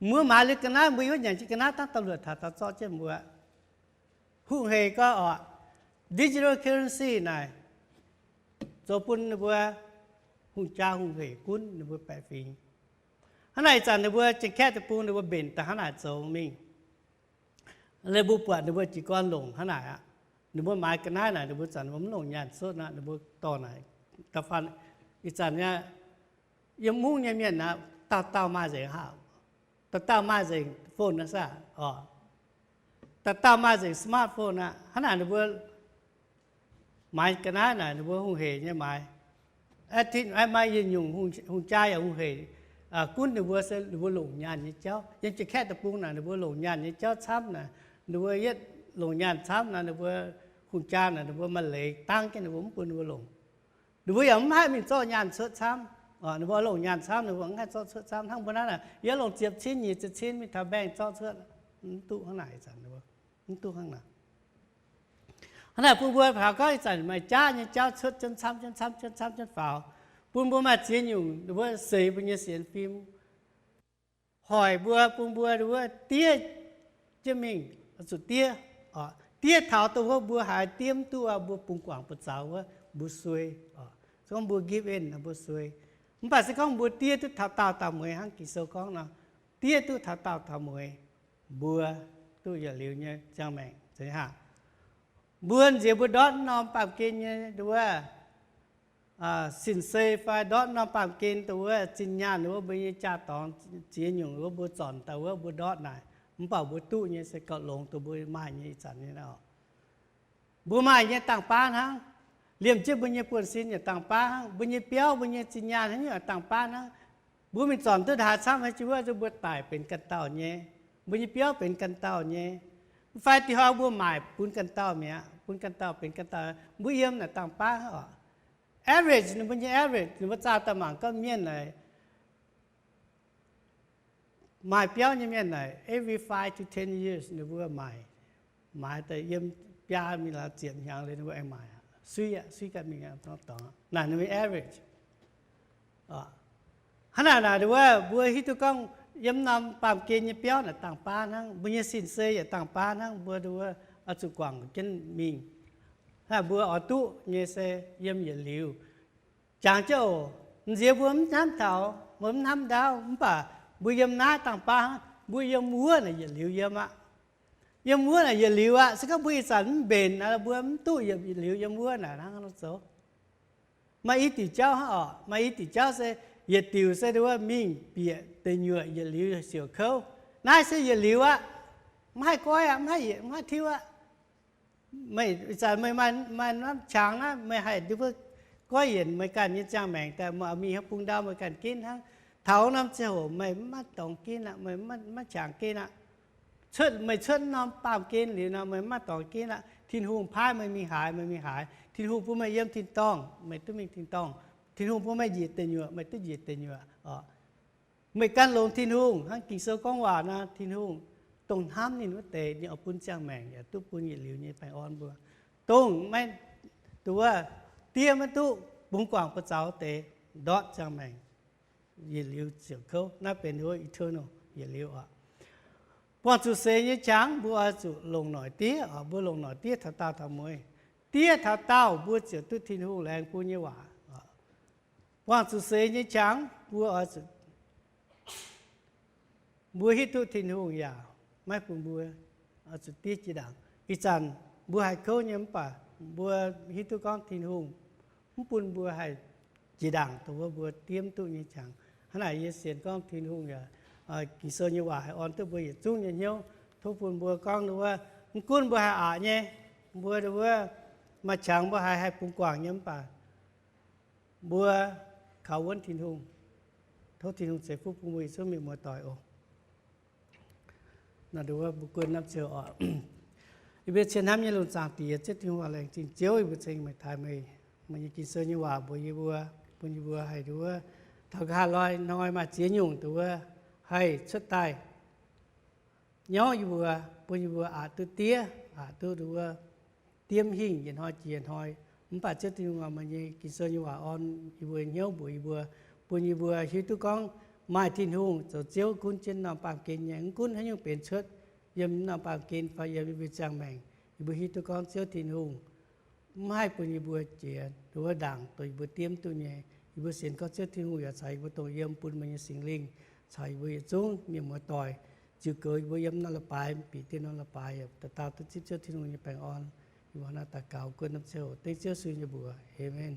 Mbuo maaiz liuz ga'naaiv, mbuo yaac nyanc jienv ga'naaiv dangv ตำรวจ taux daaih zorqv jienv mbuo. Hungh hec gorx orqc, digital currency naaic zoux bun ninh mbuo hungh jaa hungh hec gunv ninh mbuo baeqc fingx. Hnangv naaic ih zanc ninh mbuo Janx-Kaeqv deic-bung ninh mbuo mbenc daaih hnangv naaic zoux mingh. Leiz mbuo buatc ninh mbuo jiez gorn longc hnangv naaic aqv. Ninh mbuo maaiz ga'naaiv naaic ninh mbuo zanc ninh mbuo mv longc nyaanh cuotv aqv, ninh mbuo dorh naaic da'faanh ih zanc nyei yiem mungv nyei mienh aqv, dauh dauh maaih nzengc haav, dauh dauh maaih nzengc phone aqv saah orqc. Dauh dauh maaih nzengc smartphone aqv. Hnangv naaic ninh mbuo maaiz ga'naaiv naaic ninh mbuo hungh hec nyei maaiz. Aa, tin, aa, maaih yietc nyungc hungh, hungh jaa yaac hungh hec, aa, gunv ninh mbuo se ninh mbuo longc nyaanh nyei jauv. Yiem Janx-Kaeqv deic-bung naaic ninh mbuo longc nyaanh nyei jauv camv naaic, ninh mbuo yietv longc nyaanh camv naaic, ninh mbuo hungh jaa naaic ninh mbuo maaih leiz dangv jienv ninh mbuo mv bun ninh mbuo longc. Ninh mbuo yaac mv haih mingh zorqv nyaanh cuotv camv. Ninh mbuo longc nyaanh camv, ninh mbuo mv haih zorqv cuotv camv. Hnangv mbuo naaiv naaic, yie longc ziepc cin nyic ziepc cin mingh taux bank zorqv cuotv, mv duqv hnangv naaic, mv duqv hnangv naaic. Hnangv naaic bun mbuo faaux gorngv ih zanc maaih jaav nyei jauv cuotv jienv camv jienv camv jienv camv jienv faaux, bun mbuo maaih ziex nyungc ninh mbuo seix mbuo nyei sienx fim, hoic mbuo, bun mbuo wuov diev jienv mingh, zuqc diev. Diev taux dongh wuov mbuo haiz diev mv duqv aqv, mbuo bungx guangc buoz zaux wuov mbuo suei. Se gorngv mbuo give in nor mbuo suei. Mv baac se gorngv mbuo diev duqv taux daauh taux mueiz hnangv Ging-Sou gorngv nor, diev duqv taux daauh taux mueiz, mbuo duqv yietc liuz nyei ziangh maengc. Mbuo nziex mbuo ndortv norm baamh gen nyei wuov sin-sei fai ndortv norm baamh gen dongh wuov zinh nyaanh wuov mbuo nyei jaa-dorngx ziex nyungc wuov mbuo zornc daaih wuov mbuo ndortv naaic, mv baac mbuo duqv nyei se gauh longx dongh mbuo maaih nyei ih zanc nyei. Mbuo maaih nyei dangh baav hnangv. Liemh jienv mbuo nyei buonv-sin yaac dangh baav hnangv. Mbuo nyei biauv, mbuo nyei zinh nyaanh haaix nyungc yaac dangh baav hnangv. Mbuo mingh zornc duqv haaix camv haaix jiex wuov, mbuo daic benx ganh dauh nyei. Mbuo nyei biauv benx ganh dauh nyei. Mv fai dih hnoi mbuo maaic bun ganh dauh mi'aqv, bun ganh dauh benx ganh dauh. Mbuo yiem naaic dangh baav hnangv oc. Average, ninh mbuo nyei average, ninh mbuo zaah daaih mangc gorngv mienh naaic maaih biauv nyei mienh naaic, every five to ten years ninh mbuo maaic, maaiz daaih yiem biaa mingh laaix ziepc hnyangx liuz ninh mbuo aengx maaic, suiv aqv, suiv ganh mingh aqv, dorngx. Naaic ninh mbuo average. Hnangv naaic naaic wuov mbuo hiuv duqv gorngv yiem norm baamh gen nyei biauv naaic dangh baav hnangv, mbuo nyei sin-sei yaac dangh baav hnangv, mbuo wuov oix zuqc guangc jienv mingh. Hnangv naaic mbuo oix duqv nyei se yiem yietc liuz. Jangx jienv oc, nziex mbuo mv hnamv taux, mbuo mv hnamv ndaauv, mv baac mbuo yiem naaiv dangh baav hnangv, mbuo yiem wuov naaic yietc liuz yiem aqv. Yiem wuov naaic yietc liuz aqv. Se gorngv mbuo ih zanc mv mbenc, mbuo mv duqv yietc liuz yiem wuov naaic hnangv nor zoux. Maaih i diuc jauv hnangv oc. Maaih i diuc jauv se yietc diuc se wuov mingh bieqc deic nyuoqc yietc liuz siouc kouv. Naaiv se yietc liuz aqv. Mv haih goiv aqv, mv haih yietc, mv haih tiuv aqv. Meih ih zanc meih maaih, maaih norm qangx naaiv, meih haih duqv goiv yienc meih ganh nyei ziangh maengc daaih, meih mingh haaix bung ndau meih ganh ginv hnangv. Taux norm ziangh hoc meih mv maaih dorngx ginv aqv, meih mv maaih qangx ginv aqv. Cuotv, meih cuotv norm baamh gen liuz nor, meih mv maaih dorngx ginv aqv. Tin-Hungh paaiv meih mingh haaix, meih mingh haaix. Tin-Hungh bun meih yiem tin-dorngh, meih duqv mingh tin-dorngh. Tin-Hungh bun meih njiec deic nyuoqc, meih duqv njiec deic nyuoqc oc. Meih gan longx Tin-Hungh, hnangv Ging-Sou gorngv waac nor, Tin-Hungh dongh hnamv ninh wuov deix, ninh oix bun ziangh maengc yaac duqv bun yietc liuz nyei baengh orn mbuo. Dongh maiv, duqv wuov, diev maiv duqv bungx guangc buoz zaux deix, ndortv ziangh maengc yietc liuz ziouc kouv. Naaiv benx wuov eternal yietc liuz oc. Buangh zuqc seix nyei qangx mbuo oix zuqc longc noic diev oc. Mbuo longc noic diev taux daauh taux mueiz. Diev taux daauh mbuo ziouc duqv Tin-Hungh laengz bun nyei waac. Buangh zuqc seix nyei qangx mbuo oix zuqc, mbuo hiuv duqv Tin-Hungh yaac maiv bun mbuo oix zuqc diev jiex ndaangc. Ih zanc mbuo haih kouv nyei mv baac mbuo hiuv duqv gorngv Tin-Hungh mv bun mbuo haih jiex ndaangc dongh wuov mbuo diev mv duqv nyei qangx. Hnangv naaic yie sienx gorngv Tin-Hungh yaac, Ging-Sou nyei waac haih orn duqv mbuo yietc zungv nyei hnyouv. Tov bun mbuo gorngv wuov, mv gunv mbuo haih aqc nyei, mbuo wuov maaih qangx mbuo haiz haih bungx guangc nyei mv baac mbuo kaux wuonv Tin-Hungh. Tov Tin-Hungh ceix fuqv bun mbuo yietc zungv mienh muoz-doic oc. Nduov mbuo guon norm ziouc oc. Yie mbuo cien hnamv nyei lungh zaangc Diex, Ziouv Tin-Hungh, laengz zingh Ziouv yie mbuo ceng meih taaix meih, meih nyei Ging-Sou nyei waac mbuox yie mbuo, bun yie mbuo haih nduov taux nqa'haav loi hnoi maaih ziex nyungc nduov haih cuotv daaih nyorqv yie mbuo, bun yie mbuo aqc duqv diev, aqc duqv nduov diev mv hingh yietc hnoi jiex yietc hnoi. Mv baac Ziouv Tin-Hungh, meih nyei Ging-Sou nyei waac orn yie mbuo hnyouv mbuox yie mbuo, bun yie mbuo hiuv duqv gorngv maaih Tin-Hungh zoux Ziouv gunv jienv norm baamh gen nyei. Mv gunv haaix nyungc benx cuotv yiem norm baamh gen fai yiem yie mbuo ziangh maengc, yie mbuo hiuv duqv gorngv Ziouv Tin-Hungh mv haih bun yie mbuo jiex nduov ndaangc dongh yie mbuo diev mv duqv nyei. Yie mbuo sienx gorngv Ziouv Tin-Hungh yaac caux yie mbuo dongh yiem, bun meih nyei Singx Lingh caux yie mbuo yietc zungv mienh muoz-doic, ziux goux yie mbuo yiem norm leiz-baaix, bieqc dieh norm leiz-baaix, yaac dauh dauh duqv zipv Ziouv Tin-Hungh nyei baengh orn. Yie mbuo hnangv naaiv daux gaux guon norm ziouc dengv Ziouv Yesu nyei mbuox. Aamen.